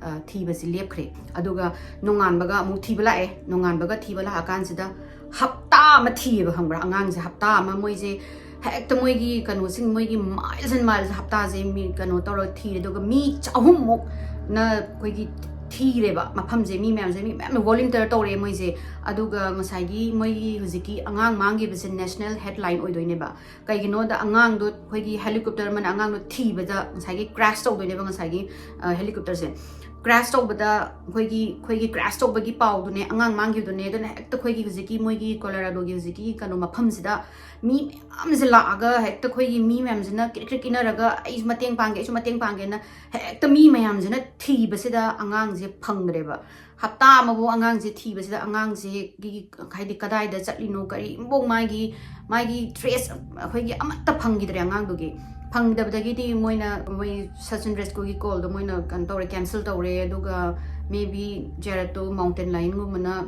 ꯑ, ꯊꯤꯕꯁꯤ ꯂꯦꯞꯈ꯭ꯔꯦ꯫ ꯑꯗꯨꯒ ꯅꯣꯡꯉꯥꯟꯕꯒ ꯑꯃꯨꯛ ꯊꯤꯕ ꯂꯥꯛꯑꯦ꯫ ꯅꯣꯡꯉꯥꯟꯕꯒ ꯊꯤꯕ ꯂꯥꯛꯑꯀꯥꯟꯁꯤꯗ ꯍꯞꯇꯥ ꯑꯃ ꯊꯤꯌꯦꯕ, ꯈꯪꯕ꯭ꯔꯥ? ꯑꯉꯥꯡꯁꯦ ꯍꯞꯇꯥ ꯑꯃ ꯃꯣꯏꯁꯦ ꯍꯦꯛꯇ ꯃꯣꯏꯒꯤ ꯀꯩꯅꯣꯁꯤꯡ, ꯃꯣꯏꯒꯤ miles and miles ꯍꯞꯇꯥꯁꯦ ꯃꯤ ꯀꯩꯅꯣ ꯇꯧꯔꯒ ꯊꯤꯔꯦ꯫ ꯑꯗꯨꯒ ꯃꯤ ꯆꯍꯨꯝꯃꯨꯛꯅ ꯑꯩꯈꯣꯏꯒꯤ ꯊꯤꯔꯦꯕ ꯃꯐꯝꯁꯦ꯫ ꯃꯤ ꯃꯌꯥꯝꯁꯦ, ꯃꯤ ꯃꯌꯥꯝꯅ volunteer ꯇꯧꯔꯦ ꯃꯣꯏꯁꯦ꯫ ꯑꯗꯨꯒ ꯉꯁꯥꯏꯒꯤ ꯃꯣꯏꯒꯤ ꯍꯧꯖꯤꯛꯀꯤ ꯑꯉꯥꯡ ꯃꯥꯡꯈꯤꯕꯁꯦ national headline ꯑꯣꯏꯗꯣꯏꯅꯦꯕ꯫ ꯀꯩꯒꯤꯅꯣꯗ ꯑꯉꯥꯡꯗꯣ ꯑꯩꯈꯣꯏꯒꯤ helicopter ꯑꯃꯅ ꯑꯉꯥꯡꯗꯣ ꯊꯤꯕꯗ ꯉꯁꯥꯏꯒꯤ crash ꯇꯧꯗꯣꯏꯅꯦꯕ, ꯉꯁꯥꯏꯒꯤ, ꯑ, helicopterꯁꯦ꯫ Crash ꯇꯧꯕꯗ ꯑꯩꯈꯣꯏꯒꯤ, ꯑꯩꯈꯣꯏꯒꯤ crash ꯇꯧꯕꯒꯤ ꯄꯥꯎꯗꯨꯅꯦ, ꯑꯉꯥꯡ ꯃꯥꯡꯈꯤꯕꯗꯨꯅꯦ, ꯑꯗꯨꯅ ꯍꯦꯛꯇ ꯑꯩꯈꯣꯏꯒꯤ ꯍꯧꯖꯤꯛꯀꯤ ꯃꯣꯏꯒꯤ ꯀꯣꯂꯣꯔꯥꯗꯣꯒꯤ ꯍꯧꯖꯤꯛꯀꯤ ꯀꯩꯅꯣ ꯃꯐꯝꯁꯤꯗ ꯃꯤ ꯃꯌꯥꯝꯁꯦ ꯂꯥꯛꯑꯒ ꯍꯦꯛꯇ ꯑꯩꯈꯣꯏꯒꯤ ꯃꯤ ꯃꯌꯥꯝꯁꯤꯅ ꯀ꯭ꯔꯤꯛ ꯀ꯭ꯔꯤꯛ ꯏꯟꯅꯔꯒ "ꯑꯩꯁꯨ ꯃꯇꯦꯡ ꯄꯥꯡꯒꯦ, ꯑꯩꯁꯨ ꯃꯇꯦꯡ ꯄꯥꯡꯒꯦꯅ" ꯍꯦꯛꯇ ꯃꯤ ꯃꯌꯥꯝꯁꯤꯅ ꯊꯤꯕꯁꯤꯗ ꯑꯉꯥꯡꯁꯦ ꯐꯪꯗ꯭ꯔꯦꯕ꯫ ꯍꯞꯇꯥ ꯑꯃꯕꯨ ꯑꯉꯥꯡꯁꯦ ꯊꯤꯕꯁꯤꯗ ꯑꯉꯥꯡꯁꯤꯒꯤ, ꯍꯥꯏꯗꯤ, ꯀꯗꯥꯏꯗ ꯆꯠꯂꯤꯅꯣ, ꯀꯔꯤꯝꯐꯥꯎ ꯃꯥꯒꯤ, ꯃꯥꯒꯤ trace ꯑꯩꯈꯣꯏꯒꯤ ꯑꯃꯠꯇ ꯐꯪꯈꯤꯗ꯭ꯔꯦ ꯑꯉꯥꯡꯗꯨꯒꯤ꯫ ꯐꯪꯗꯕꯗꯒꯤꯗꯤ ꯃꯣꯏꯅ, ꯃꯣꯏ search and rescueꯒꯤ callꯗꯣ ꯃꯣꯏꯅ ꯀꯩꯅꯣ ꯇꯧꯔꯦ, cancel ꯇꯧꯔꯦ꯫ ꯑꯗꯨꯒ maybe ꯖꯦꯔꯦꯠꯇꯣ mountain lionꯒꯨꯝꯕꯅ,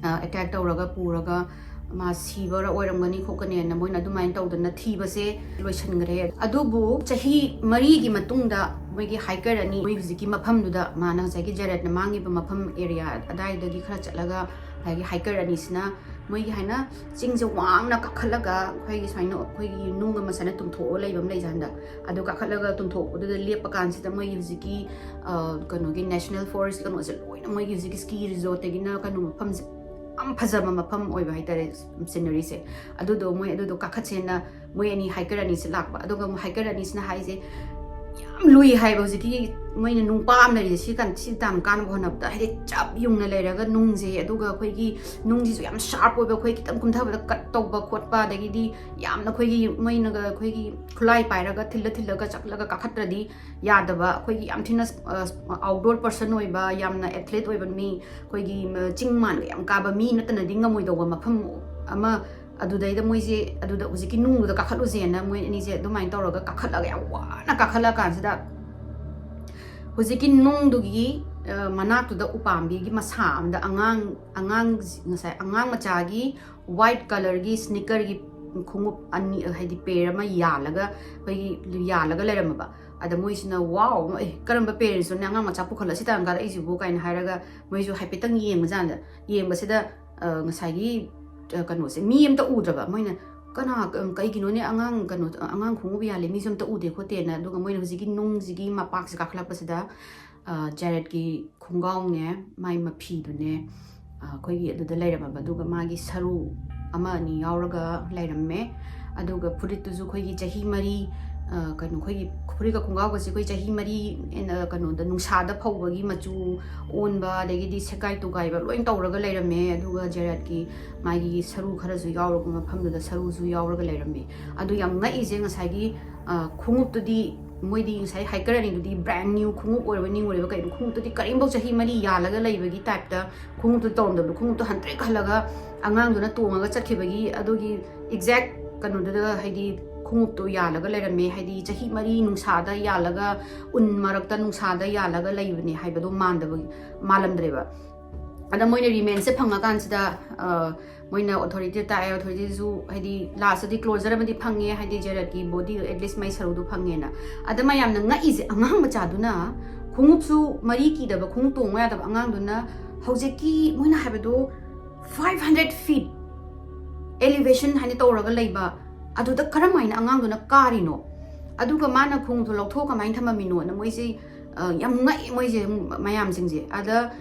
ꯑ, attack ꯇꯧꯔꯒ ꯄꯨꯔꯒ ꯃꯥ ꯁꯤꯕ ꯑꯣꯏꯔꯝꯒꯅꯤ ꯈꯣꯠꯀꯅꯤꯅ ꯃꯣꯏꯅ ꯑꯗꯨꯃꯥꯏꯅ ꯇꯧꯗꯅ ꯊꯤꯕꯁꯦ ꯂꯣꯏꯁꯤꯟꯈ꯭ꯔꯦ꯫ ꯑꯗꯨꯕꯨ ꯆꯍꯤ ꯃꯔꯤꯒꯤ ꯃꯇꯨꯡꯗ ꯃꯣꯏꯒꯤ hiker ꯑꯅꯤ, ꯃꯣꯏ ꯍꯧꯖꯤꯛꯀꯤ ꯃꯐꯝꯗꯨꯗ, ꯃꯥꯅ ꯉꯁꯥꯏꯒꯤ ꯖꯦꯔꯦꯠꯅ ꯃꯥꯡꯉꯤꯕ ꯃꯐꯝ area ꯑꯗꯥꯏꯗꯒꯤ ꯈꯔ ꯆꯠꯂꯒ ꯉꯁꯥꯏꯒꯤ hiker ꯑꯅꯤꯁꯤꯅ ꯃꯣꯏꯒꯤ ꯍꯥꯏꯅ ꯆꯤꯡꯁꯦ ꯋꯥꯡꯅ ꯀꯥꯈꯠꯂꯒ ꯑꯩꯈꯣꯏꯒꯤ ꯁꯨꯃꯥꯏꯅ ꯑꯩꯈꯣꯏꯒꯤ ꯅꯨꯡ ꯑꯃ ꯁꯨꯃꯥꯏꯅ ꯇꯨꯝꯊꯣꯛꯑ ꯂꯩꯕ ꯑꯃ ꯂꯩꯖꯥꯠꯅꯤꯗ꯫ ꯑꯗꯨ ꯀꯥꯈꯠꯂꯒ ꯇꯨꯝꯊꯣꯛꯄꯗꯨꯗ ꯂꯦꯞꯄ ꯀꯥꯟꯁꯤꯗ ꯃꯣꯏꯒꯤ ꯍꯧꯖꯤꯛꯀꯤ, ꯑ, ꯀꯩꯅꯣꯒꯤ national forest ꯀꯩꯅꯣꯁꯦ ꯂꯣꯏꯅ ꯃꯣꯏꯒꯤ ꯍꯧꯖꯤꯛꯀꯤ ski resortꯇꯒꯤꯅ ꯀꯩꯅꯣ ꯃꯐꯝꯁꯦ ꯌꯥꯝ ꯐꯖꯕ ꯃꯐꯝ ꯑꯣꯏꯕ ꯍꯥꯏꯇꯥꯔꯦ, ꯁꯤꯅꯔꯤꯁꯦ꯫ ꯑꯗꯨꯗꯣ ꯃꯣꯏ ꯑꯗꯨꯗꯣ ꯀꯥꯈꯠꯁꯦꯅ ꯃꯣꯏ ꯑꯅꯤ, ꯍꯥꯏꯀꯔ ꯑꯅꯤꯁꯦ ꯂꯥꯛꯄ꯫ ꯑꯗꯨꯒ ꯑꯃꯨꯛ ꯍꯥꯏꯀꯔ ꯑꯅꯤꯁꯤꯅ ꯍꯥꯏꯁꯦ, ꯌꯥꯝ ꯂꯨꯏ ꯍꯥꯏꯕ꯫ ꯍꯧꯖꯤꯛꯀꯤ ꯃꯣꯏꯅ ꯅꯨꯡꯄꯥ ꯑꯃ ꯂꯩꯔꯤꯁꯦ, ꯁꯤ ꯀꯥꯟ-, ꯁꯤ ꯇꯥꯡ ꯀꯥꯟꯅꯕ ꯍꯣꯠꯅꯕꯗ, ꯍꯥꯏꯗꯤ ꯆꯞ ꯌꯨꯡꯅ ꯂꯩꯔꯒ ꯅꯨꯡꯁꯦ, ꯑꯗꯨꯒ ꯑꯩꯈꯣꯏꯒꯤ ꯅꯨꯡꯁꯤꯁꯨ ꯌꯥꯝ ꯁꯥꯔꯞ ꯑꯣꯏꯕ, ꯑꯩꯈꯣꯏ ꯈꯤꯇꯪ ꯀꯨꯝꯊꯕꯗ ꯀꯠ ꯇꯧꯕ ꯈꯣꯠꯄ, ꯑꯗꯒꯤꯗꯤ ꯌꯥꯝꯅ ꯑꯩꯈꯣꯏꯒꯤ ꯃꯣꯏꯅꯒ ꯑꯩꯈꯣꯏꯒꯤ ꯈꯨꯠꯂꯥꯏ ꯄꯥꯏꯔꯒ ꯊꯤꯜꯂ ꯊꯤꯜꯂꯒ ꯆꯠꯂꯒ ꯀꯥꯈꯠꯇ꯭ꯔꯗꯤ ꯌꯥꯗꯕ, ꯑꯩꯈꯣꯏꯒꯤ ꯌꯥꯝ ꯊꯤꯅ, ꯑ, ꯑꯥꯎꯠꯗꯣꯔ ꯄꯔꯁꯟ ꯑꯣꯏꯕ, ꯌꯥꯝꯅ ꯑꯦꯊ꯭ꯂꯦꯠ ꯑꯣꯏꯕ ꯃꯤ, ꯑꯩꯈꯣꯏꯒꯤ, ꯃ-, ꯆꯤꯡ ꯃꯥꯟꯒ ꯌꯥꯝ ꯀꯥꯕ ꯃꯤ ꯅꯠꯇꯅꯗꯤ ꯉꯝꯃꯣꯏꯗꯧꯕ ꯃꯐꯝ ꯑꯃ꯫ ꯑꯗꯨꯗꯩꯗ ꯃꯣꯏꯁꯦ ꯑꯗꯨꯗ ꯍꯧꯖꯤꯛꯀꯤ ꯅꯨꯡꯗꯨꯗ ꯀꯥꯈꯠꯂꯨꯁꯦꯅ ꯃꯣꯏ ꯑꯅꯤꯁꯦ ꯑꯗꯨꯃꯥꯏꯅ ꯇꯧꯔꯒ ꯀꯥꯈꯠꯂꯒ, ꯌꯥꯝ ꯋꯥꯅ ꯀꯥꯈꯠꯂ ꯀꯥꯟꯁꯤꯗ, ꯍꯧꯖꯤꯛꯀꯤ ꯅꯨꯡꯗꯨꯒꯤ, ꯑ, ꯃꯅꯥꯛꯇꯨꯗ ꯎꯄꯥꯝꯕꯤꯒꯤ ꯃꯁꯥ ꯑꯃꯗ ꯑꯉꯥꯡ, ꯑꯉꯥꯡ, ꯉꯁꯥꯏ ꯑꯉꯥꯡ ꯃꯆꯥꯒꯤ ꯋꯥꯏꯠ ꯀꯂꯔꯒꯤ ꯁ꯭ꯅꯤꯀꯔꯒꯤ ꯈꯣꯡꯎꯞ ꯑꯅꯤ, ꯍꯥꯏꯗꯤ ꯄꯦꯔ ꯑꯃ ꯌꯥꯜꯂꯒ, ꯑꯩꯈꯣꯏꯒꯤ ꯌꯥꯜꯂꯒ ꯂꯩꯔꯝꯃꯕ꯫ ꯑꯗ ꯃꯣꯏꯁꯤꯅ, "ꯋꯥꯎ, ꯑꯦ, ꯀꯔꯝꯕ ꯄꯦꯔꯦꯟꯁꯅꯣꯅꯦ, ꯑꯉꯥꯡ ꯃꯆꯥ ꯄꯨꯈꯠꯂ ꯁꯤ ꯇꯥꯟ ꯀꯥꯔꯛꯏꯁꯤꯕꯨ?" ꯀꯥꯏꯅ ꯍꯥꯏꯔꯒ ꯃꯣꯏꯁꯨ ꯍꯥꯏꯐꯦꯠꯇꯪ ꯌꯦꯡꯕꯖꯥꯠꯅꯤꯗ꯫ ꯌꯦꯡꯕꯁꯤꯗ, ꯑ, ꯉꯁꯥꯏꯒꯤ, ꯑ, ꯀꯩꯅꯣꯁꯦ, ꯃꯤ ꯑꯝꯇ ꯎꯗ꯭ꯔꯕ꯫ ꯃꯣꯏꯅ, "ꯀꯅꯥ, ꯀ-, ꯀꯩꯒꯤꯅꯣꯅꯦ, ꯑꯉꯥꯡ, ꯀꯩꯅꯣ, ꯑꯉꯥꯡ ꯈꯣꯡꯎꯞ ꯌꯥꯜꯂꯦ, ꯃꯤꯁꯨ ꯑꯝꯇ ꯎꯗꯦ ꯈꯣꯠꯇꯦꯅ?" ꯑꯗꯨꯒ ꯃꯣꯏꯅ ꯍꯧꯖꯤꯛꯀꯤ ꯅꯨꯡꯁꯤꯒꯤ ꯃꯄꯥꯛꯁꯦ ꯀꯥꯈꯠꯂꯛꯄꯁꯤꯗ, ꯑ, ꯖꯦꯔꯦꯠꯀꯤ ꯈꯣꯡꯒ꯭ꯔꯥꯎꯅꯦ, ꯃꯥꯏ ꯃꯐꯤꯗꯨꯅꯦ, ꯑ, ꯑꯩꯈꯣꯏꯒꯤ ꯑꯗꯨꯗ ꯂꯩꯔꯝꯃꯕ, ꯑꯗꯨꯒ ꯃꯥꯒꯤ ꯁꯔꯨ ꯑꯃ ꯑꯅꯤ ꯌꯥꯎꯔꯒ ꯂꯩꯔꯝꯃꯦ꯫ ꯑꯗꯨꯒ ꯐꯨꯔꯤꯠꯇꯨꯁꯨ ꯑꯩꯈꯣꯏꯒꯤ ꯆꯍꯤ ꯃꯔꯤ, ꯑ, ꯀꯩꯅꯣ, ꯑꯩꯈꯣꯏꯒꯤ ꯐꯨꯔꯤꯠꯀ ꯈꯣꯡꯒ꯭ꯔꯥꯎꯒꯁꯦ ꯑꯩꯈꯣꯏ ꯆꯍꯤ ꯃꯔꯤ, ꯑ, ꯀꯩꯅꯣꯗ, ꯅꯨꯡꯁꯥꯗ ꯐꯧꯕꯒꯤ ꯃꯆꯨ ꯑꯣꯟꯕ, ꯑꯗꯒꯤꯗꯤ ꯁꯦꯒꯥꯏ ꯇꯨꯒꯥꯏꯕ ꯂꯣꯏ ꯇꯧꯔꯒ ꯂꯩꯔꯝꯃꯦ꯫ ꯑꯗꯨꯒ ꯖꯦꯔꯦꯠꯀꯤ ꯃꯥꯒꯤ ꯁꯔꯨ ꯈꯔꯁꯨ ꯌꯥꯎꯔꯕ ꯃꯐꯝꯗꯨꯗ ꯁꯔꯨꯁꯨ ꯌꯥꯎꯔꯒ ꯂꯩꯔꯝꯃꯦ꯫ ꯑꯗꯨ ꯌꯥꯝ ꯉꯛꯏꯁꯦ, ꯉꯁꯥꯏꯒꯤ, ꯑ, ꯈꯣꯡꯎꯞꯇꯨꯗꯤ ꯃꯣꯏꯗꯤ ꯉꯁꯥꯏ ꯍꯥꯏꯀꯔ ꯑꯅꯤꯗꯨꯗꯤ ꯕ꯭ꯔꯥꯟ ꯅ꯭ꯌꯨ ꯈꯣꯡꯎꯞ ꯑꯣꯏꯔꯕ ꯅꯤꯡꯉꯨꯔꯦꯕ, ꯀꯩꯅꯣ ꯈꯣꯡꯎꯞꯇꯨꯗꯤ ꯀꯔꯤꯝꯐꯥꯎ ꯆꯍꯤ ꯃꯔꯤ ꯌꯥꯜꯂꯒ ꯂꯩꯕꯒꯤ ꯇꯥꯏꯞꯇ ꯈꯣꯡꯎꯞꯇꯨ ꯇꯧꯔꯝꯗꯕꯗꯣ, ꯈꯣꯡꯎꯞꯇꯨ ꯍꯟꯇ꯭ꯔꯦꯛ ꯍꯜꯂꯒ ꯑꯉꯥꯡꯗꯨꯅ ꯇꯣꯡꯉꯒ ꯆꯠꯈꯤꯕꯒꯤ ꯑꯗꯨꯒꯤ ꯑꯦꯛꯖꯦꯛ ꯀꯩꯅꯣꯗꯨꯗ, ꯍꯥꯏꯗꯤ ꯈꯣꯡꯎꯞꯇꯨ ꯌꯥꯜꯂꯒ ꯂꯩꯔꯝꯃꯦ, ꯍꯥꯏꯗꯤ ꯆꯍꯤ ꯃꯔꯤ ꯅꯨꯡꯁꯥꯗ ꯌꯥꯜꯂꯒ, ꯎꯟ ꯃꯔꯛꯇ ꯅꯨꯡꯁꯥꯗ ꯌꯥꯜꯂꯒ ꯂꯩꯕꯅꯦ ꯍꯥꯏꯕꯗꯣ ꯃꯥꯟꯗꯕ, ꯃꯥꯜꯂꯝꯗ꯭ꯔꯦꯕ꯫ ꯑꯗ ꯃꯣꯏꯅ ꯔꯤꯃꯦꯟꯁꯦ ꯐꯪꯉꯀꯥꯟꯁꯤꯗ, ꯑ, ꯃꯣꯏꯅ ꯑꯣꯊꯣꯔꯤꯇꯤꯗ ꯇꯥꯛꯑꯦ, ꯑꯣꯊꯣꯔꯤꯇꯤꯁꯨ ꯍꯥꯏꯗꯤ ꯂꯥꯁꯇꯗꯤ ꯀ꯭ꯂꯣꯖꯔ ꯑꯃꯗꯤ ꯐꯪꯉꯦ, ꯍꯥꯏꯗꯤ ꯖꯦꯔꯦꯠꯀꯤ ꯕꯣꯗꯤ ꯑꯦꯠꯂꯤꯁ ꯃꯥꯏ ꯁꯔꯨꯗꯨ ꯐꯪꯉꯦꯅ꯫ ꯑꯗ ꯃꯌꯥꯝꯅ ꯉꯛꯏꯁꯦ, ꯑꯉꯥꯡ ꯃꯆꯥꯗꯨꯅ ꯈꯣꯡꯎꯞꯁꯨ ꯃꯔꯤ ꯀꯤꯗꯕ, ꯈꯣꯡꯎꯞ ꯇꯣꯡꯕ ꯌꯥꯗꯕ ꯑꯉꯥꯡꯗꯨꯅ ꯍꯧꯖꯤꯛꯀꯤ ꯃꯣꯏꯅ ꯍꯥꯏꯕꯗꯣ five hundred feet elevation ꯍꯥꯏꯅ ꯇꯧꯔꯒ ꯂꯩꯕ, ꯑꯗꯨꯗ ꯀꯔꯝ ꯍꯥꯏꯅ ꯑꯉꯥꯡꯗꯨꯅ ꯀꯥꯔꯤꯅꯣ? ꯑꯗꯨꯒ ꯃꯥꯅ ꯈꯣꯡꯎꯞꯇꯣ ꯂꯧꯊꯣꯛꯑ ꯀꯃꯥꯏꯅ ꯊꯝꯃꯝꯃꯤꯅꯣꯅ ꯃꯣꯏꯁꯦ, ꯑ, ꯌꯥꯝ ꯉꯛꯑꯦ ꯃꯣꯏꯁꯦ, ꯃꯌꯥꯝꯁꯤꯡꯁꯦ꯫ ꯑꯗ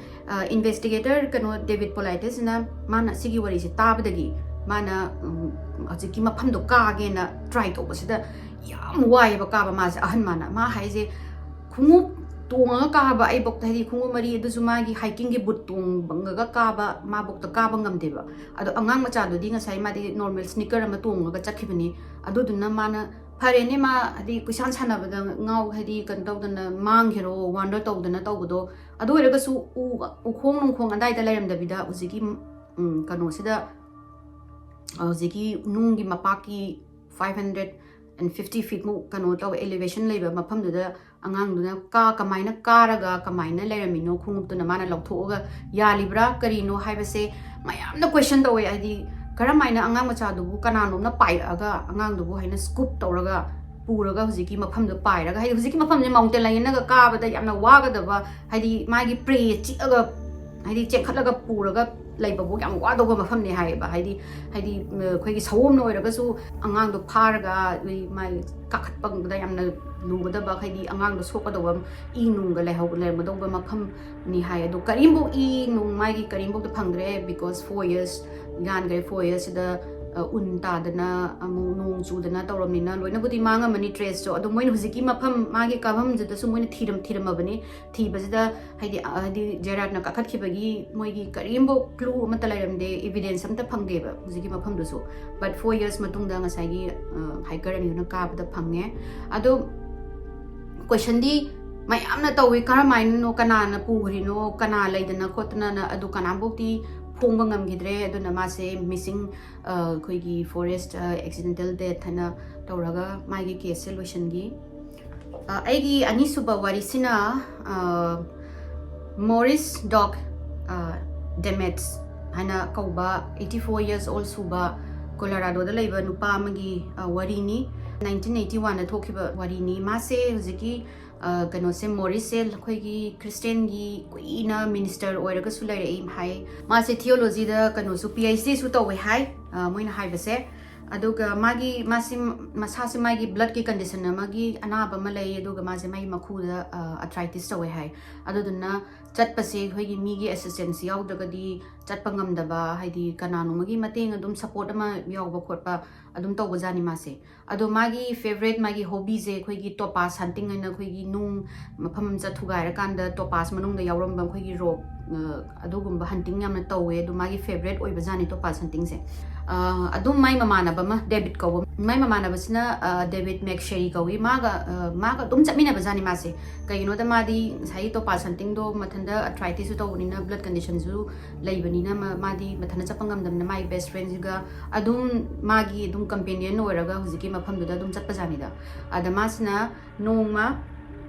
ꯏꯟꯚꯦꯁꯇꯤꯒꯦꯇꯔ ꯀꯩꯅꯣ ꯗꯦꯕꯤꯠ ꯄꯣꯂꯥꯏꯇꯁꯅ ꯃꯥꯅ ꯁꯤꯒꯤ ꯋꯥꯔꯤꯁꯦ ꯇꯥꯕꯗꯒꯤ ꯃꯥꯅ ꯎꯝ, ꯍꯧꯖꯤꯛꯀꯤ ꯃꯐꯝꯗꯣ ꯀꯥꯒꯦꯅ ꯇ꯭ꯔꯥꯏ ꯇꯧꯕꯁꯤꯗ ꯌꯥꯝ ꯋꯥꯏꯑꯦꯕ ꯀꯥꯕ ꯃꯥꯁꯦ꯫ ꯑꯍꯟ ꯃꯥꯅ ꯃꯥ ꯍꯥꯏꯁꯦ ꯈꯣꯡꯎꯞ ꯇꯣꯡꯉꯒ ꯀꯥꯕ ꯑꯩꯕꯧꯇ, ꯍꯥꯏꯗꯤ ꯈꯣꯡꯎꯞ ꯃꯔꯤ ꯑꯗꯨꯁꯨ ꯃꯥꯒꯤ ꯍꯥꯏꯀꯤꯡꯒꯤ ꯕꯨꯠ ꯇꯣꯡꯉꯒ ꯀꯥꯕ ꯃꯥꯕꯧꯇ ꯀꯥꯕ ꯉꯝꯗꯦꯕ꯫ ꯑꯗꯣ ꯑꯉꯥꯡ ꯃꯆꯥꯗꯨꯗꯤ ꯉꯁꯥꯏ ꯃꯥꯗꯤ ꯅꯣꯔꯃꯦꯜ ꯁ꯭ꯅꯤꯀꯔ ꯑꯃ ꯇꯣꯡꯉꯒ ꯆꯠꯈꯤꯕꯅꯤ꯫ ꯑꯗꯨꯗꯨꯅ ꯃꯥꯅ ꯐꯔꯦꯅꯦ, ꯃꯥ ꯍꯥꯏꯗꯤ ꯀꯣꯏꯁꯥꯟ ꯁꯥꯟꯅꯕꯗ ꯉꯥꯎ ꯍꯥꯏꯗꯤ ꯀꯩꯅꯣ ꯇꯧꯗꯅ ꯃꯥꯡꯈꯤꯔꯣ ꯋꯥꯟꯗꯔ ꯇꯧꯗꯅ ꯇꯧꯕꯗꯣ꯫ ꯑꯗꯨ ꯑꯣꯏꯔꯒꯁꯨ ꯎ ꯎꯈꯣꯡ ꯅꯨꯡꯈꯣꯡ ꯑꯗꯥꯏꯗ ꯂꯩꯔꯝꯗꯕꯤꯗ ꯍꯧꯖꯤꯛꯀꯤ ꯎꯝ, ꯀꯩꯅꯣꯁꯤꯗ ꯍꯧꯖꯤꯛꯀꯤ ꯅꯨꯡꯒꯤ ꯃꯄꯥꯛꯀꯤ five hundred and fifty feet ꯃꯨꯛ ꯀꯩꯅꯣ ꯇꯧꯋꯦ, elevation ꯂꯩꯕ ꯃꯐꯝꯗꯨꯗ ꯑꯉꯥꯡꯗꯨꯅ ꯀꯥ ꯀꯃꯥꯏꯅ ꯀꯥꯔꯒ ꯀꯃꯥꯏꯅ ꯂꯩꯔꯝꯃꯤꯅꯣ, ꯈꯣꯡꯎꯞꯇꯨꯅ ꯃꯥꯅ ꯂꯧꯊꯣꯛꯑꯒ ꯌꯥꯜꯂꯤꯕ꯭ꯔꯥ ꯀꯔꯤꯅꯣ ꯍꯥꯏꯕꯁꯦ ꯃꯌꯥꯝꯅ question ꯇꯧꯋꯦ꯫ ꯍꯥꯏꯗꯤ ꯀꯔꯝ ꯍꯥꯏꯅ ꯑꯉꯥꯡ ꯃꯆꯥꯗꯨꯕꯨ ꯀꯅꯥꯅꯣꯝꯅ ꯄꯥꯏꯔꯛꯑꯒ ꯑꯉꯥꯡꯗꯨꯕꯨ ꯍꯥꯏꯅ scoop ꯇꯧꯔꯒ ꯄꯨꯔꯒ ꯍꯧꯖꯤꯛꯀꯤ ꯃꯐꯝꯗ ꯄꯥꯏꯔꯒ, ꯍꯥꯏꯗꯤ ꯍꯧꯖꯤꯛꯀꯤ ꯃꯐꯝꯁꯦ mountain lionꯒ ꯀꯥꯕꯗ ꯌꯥꯝꯅ ꯋꯥꯒꯗꯕ, ꯍꯥꯏꯗꯤ ꯃꯥꯒꯤ prey ꯆꯤꯛꯑꯒ, ꯍꯥꯏꯗꯤ ꯆꯦꯟꯈꯠꯂꯒ ꯄꯨꯔꯒ ꯂꯩꯕꯕꯨ ꯌꯥꯝ ꯋꯥꯗꯧꯕ ꯃꯐꯝꯅꯤ ꯍꯥꯏꯌꯦꯕ꯫ ꯍꯥꯏꯗꯤ ꯍꯥꯏꯗꯤ ꯎꯝ, ꯑꯩꯈꯣꯏꯒꯤ ꯁꯑꯣꯝꯅ ꯑꯣꯏꯔꯒꯁꯨ ꯑꯉꯥꯡꯗꯣ ꯐꯥꯔꯒ ꯑꯩꯈꯣꯏ ꯃꯥꯒꯤ ꯀꯥꯈꯠꯄꯗ ꯌꯥꯝꯅ ꯂꯨꯒꯗꯕ, ꯍꯥꯏꯗꯤ ꯑꯉꯥꯡꯗꯣ ꯁꯣꯛꯀꯗꯧꯕ, ꯏ ꯅꯨꯡꯒ ꯂꯩꯍꯧ ꯂꯩꯔꯝꯒꯗꯧꯕ ꯃꯐꯝꯅꯤ ꯍꯥꯏ꯫ ꯑꯗꯣ ꯀꯔꯤꯝꯐꯧ ꯏ ꯅꯨꯡ ꯃꯥꯒꯤ ꯀꯔꯤꯝꯐꯧꯗ ꯐꯪꯗ꯭ꯔꯦ, because four years ꯌꯥꯟꯈ꯭ꯔꯦ꯫ Four yearsꯁꯤꯗ ꯎꯟ ꯇꯥꯗꯅ ꯑꯃꯨꯛ ꯅꯣꯡ ꯆꯨꯗꯅ ꯇꯧꯔꯕꯅꯤꯅ ꯂꯣꯏꯅꯕꯨꯗꯤ ꯃꯥꯡꯉꯝꯃꯅꯤ traceꯇꯣ꯫ ꯑꯗꯣ ꯃꯣꯏꯅ ꯍꯧꯖꯤꯛꯀꯤ ꯃꯐꯝ ꯃꯥꯒꯤ ꯀꯥꯐꯝꯁꯤꯗꯁꯨ ꯃꯣꯏꯅ ꯊꯤꯔꯝ ꯊꯤꯔꯝꯃꯕꯅꯤ꯫ ꯊꯤꯕꯁꯤꯗ ꯍꯥꯏꯗꯤ ꯍꯥꯏꯗꯤ ꯖꯦꯔꯥꯠꯅ ꯀꯥꯈꯠꯈꯤꯕꯒꯤ ꯃꯣꯏꯒꯤ ꯀꯔꯤꯝꯐꯧ clue ꯑꯃꯠꯇ ꯂꯩꯔꯝꯗꯦ, evidence ꯑꯝꯇ ꯐꯪꯗꯦꯕ ꯍꯧꯖꯤꯛꯀꯤ ꯃꯐꯝꯗꯨꯁꯨ꯫ But four years ꯃꯇꯨꯡꯗ ꯉꯁꯥꯏꯒꯤ hiker ꯑꯅꯤꯗꯨꯅ ꯀꯥꯕꯗ ꯐꯪꯉꯦ꯫ ꯑꯗꯣ questionꯗꯤ ꯃꯌꯥꯝꯅ ꯇꯧꯏ, ꯀꯔꯝꯍꯥꯏꯅꯅꯣ, ꯀꯅꯥꯅ ꯄꯨꯈ꯭ꯔꯤꯅꯣ, ꯀꯅꯥ ꯂꯩꯗꯅ ꯈꯣꯠꯇꯅꯅ, ꯑꯗꯨ ꯀꯅꯥꯝꯐꯧꯗꯤ ꯐꯣꯡꯕ ꯉꯝꯈꯤꯗ꯭ꯔꯦ꯫ ꯑꯗꯨꯅ ꯃꯥꯁꯦ missing ꯑꯩꯈꯣꯏꯒꯤ forest accidental death ꯍꯥꯏꯅ ꯇꯧꯔꯒ ꯃꯥꯒꯤ caseꯁꯦ ꯂꯣꯏꯁꯤꯟꯈꯤ꯫ ꯑ, ꯑꯩꯒꯤ ꯑꯅꯤꯁꯨꯕ ꯋꯥꯔꯤꯁꯤꯅ, ꯑ, Maurice Doc, ꯑ, Demetz ꯍꯥꯏꯅ ꯀꯧꯕ eighty four years old ꯁꯨꯕ Coloradoꯗ ꯂꯩꯕ ꯅꯨꯄꯥ ꯑꯃꯒꯤ, ꯑ, ꯋꯥꯔꯤꯅꯤ꯫ Nineteen eighty oneꯗ ꯊꯣꯛꯈꯤꯕ ꯋꯥꯔꯤꯅꯤ꯫ ꯃꯥꯁꯦ ꯍꯧꯖꯤꯛꯀꯤ, ꯑ, ꯀꯩꯅꯣꯁꯦ, Mauriceꯁꯦ ꯑꯩꯈꯣꯏꯒꯤ Christianꯒꯤ ꯀꯨꯏꯅ minister ꯑꯣꯏꯔꯒꯁꯨ ꯂꯩꯔꯛꯏ ꯍꯥꯏ꯫ ꯃꯥꯁꯦ theologyꯗ ꯀꯩꯅꯣꯁꯨ PhDꯁꯨ ꯇꯧꯋꯦ ꯍꯥꯏ, ꯑ, ꯃꯣꯏꯅ ꯍꯥꯏꯕꯁꯦ꯫ ꯑꯗꯨꯒ ꯃꯥꯒꯤ ꯃꯥꯁꯤ ꯃꯁꯥꯁꯦ ꯃꯥꯒꯤ bloodꯀꯤ condition ꯑꯃꯒꯤ ꯑꯅꯥꯕ ꯑꯃ ꯂꯩ, ꯑꯗꯨꯒ ꯃꯥꯁꯦ ꯃꯥꯒꯤ ꯃꯈꯨꯗ ꯑ, arthritis ꯇꯧꯋꯦ ꯍꯥꯏ꯫ ꯑꯗꯨꯗꯨꯅ ꯆꯠꯄꯁꯦ ꯑꯩꯈꯣꯏꯒꯤ ꯃꯤꯒꯤ assistance ꯌꯥꯎꯗ꯭ꯔꯒꯗꯤ ꯆꯠꯄ ꯉꯝꯗꯕ, ꯍꯥꯏꯗꯤ ꯀꯅꯥꯅꯣꯃꯒꯤ ꯃꯇꯦꯡ ꯑꯗꯨꯝ support ꯑꯃ ꯌꯥꯎꯕ ꯈꯣꯠꯄ ꯑꯗꯨꯝ ꯇꯧꯕꯖꯥꯠꯅꯤ ꯃꯥꯁꯦ꯫ ꯑꯗꯣ ꯃꯥꯒꯤ favourite, ꯃꯥꯒꯤ hobbyꯁꯦ ꯑꯩꯈꯣꯏꯒꯤ topaz hunting ꯍꯥꯏꯅ ꯑꯩꯈꯣꯏꯒꯤ ꯅꯨꯡ ꯃꯐꯝ ꯑꯃ ꯆꯠ ꯊꯨꯒꯥꯏꯔꯀꯥꯟꯗ topaz ꯃꯅꯨꯡꯗ ꯌꯥꯎꯔꯝꯕ ꯑꯩꯈꯣꯏꯒꯤ rock, ꯑ, ꯑꯗꯨꯒꯨꯝꯕ hunting ꯌꯥꯝꯅ ꯇꯧꯋꯦ꯫ ꯑꯗꯣ ꯃꯥꯒꯤ favourite ꯑꯣꯏꯕꯖꯥꯠꯅꯤ topaz huntingꯁꯦ꯫ ꯑ, ꯑꯗꯨꯝ ꯃꯥꯏ ꯃꯃꯥꯟꯅꯕ ꯑꯃ, David ꯀꯧꯕ, ꯃꯥꯏ ꯃꯃꯥꯟꯅꯕꯁꯤꯅ, ꯑ, David McSherry ꯀꯧꯏ꯫ ꯃꯥꯒ, ꯑ, ꯃꯥꯒ ꯑꯗꯨꯝ ꯆꯠꯃꯤꯟꯅꯕꯖꯥꯠꯅꯤ ꯃꯥꯁꯦ꯫ ꯀꯩꯒꯤꯅꯣꯗ ꯃꯥꯗꯤ ꯉꯁꯥꯏꯒꯤ topaz huntingꯗꯣ ꯃꯊꯟꯇ arthritisꯁꯨ ꯇꯧꯕꯅꯤꯅ, blood conditionꯁꯨ ꯂꯩꯕꯅꯤꯅ, ꯃꯥ-, ꯃꯥꯗꯤ ꯃꯊꯟꯇ ꯆꯠꯄ ꯉꯝꯗꯕꯅꯤꯅ ꯃꯥꯒꯤ best friendꯁꯤꯒ ꯑꯗꯨꯝ ꯃꯥꯒꯤ ꯑꯗꯨꯝ companion ꯑꯣꯏꯔꯒ ꯍꯧꯖꯤꯛꯀꯤ ꯃꯐꯝꯗꯨꯗ ꯑꯗꯨꯝ ꯆꯠꯄꯖꯥꯠꯅꯤꯗ꯫ ꯑꯗ ꯃꯥꯁꯤꯅ ꯅꯣꯡꯃ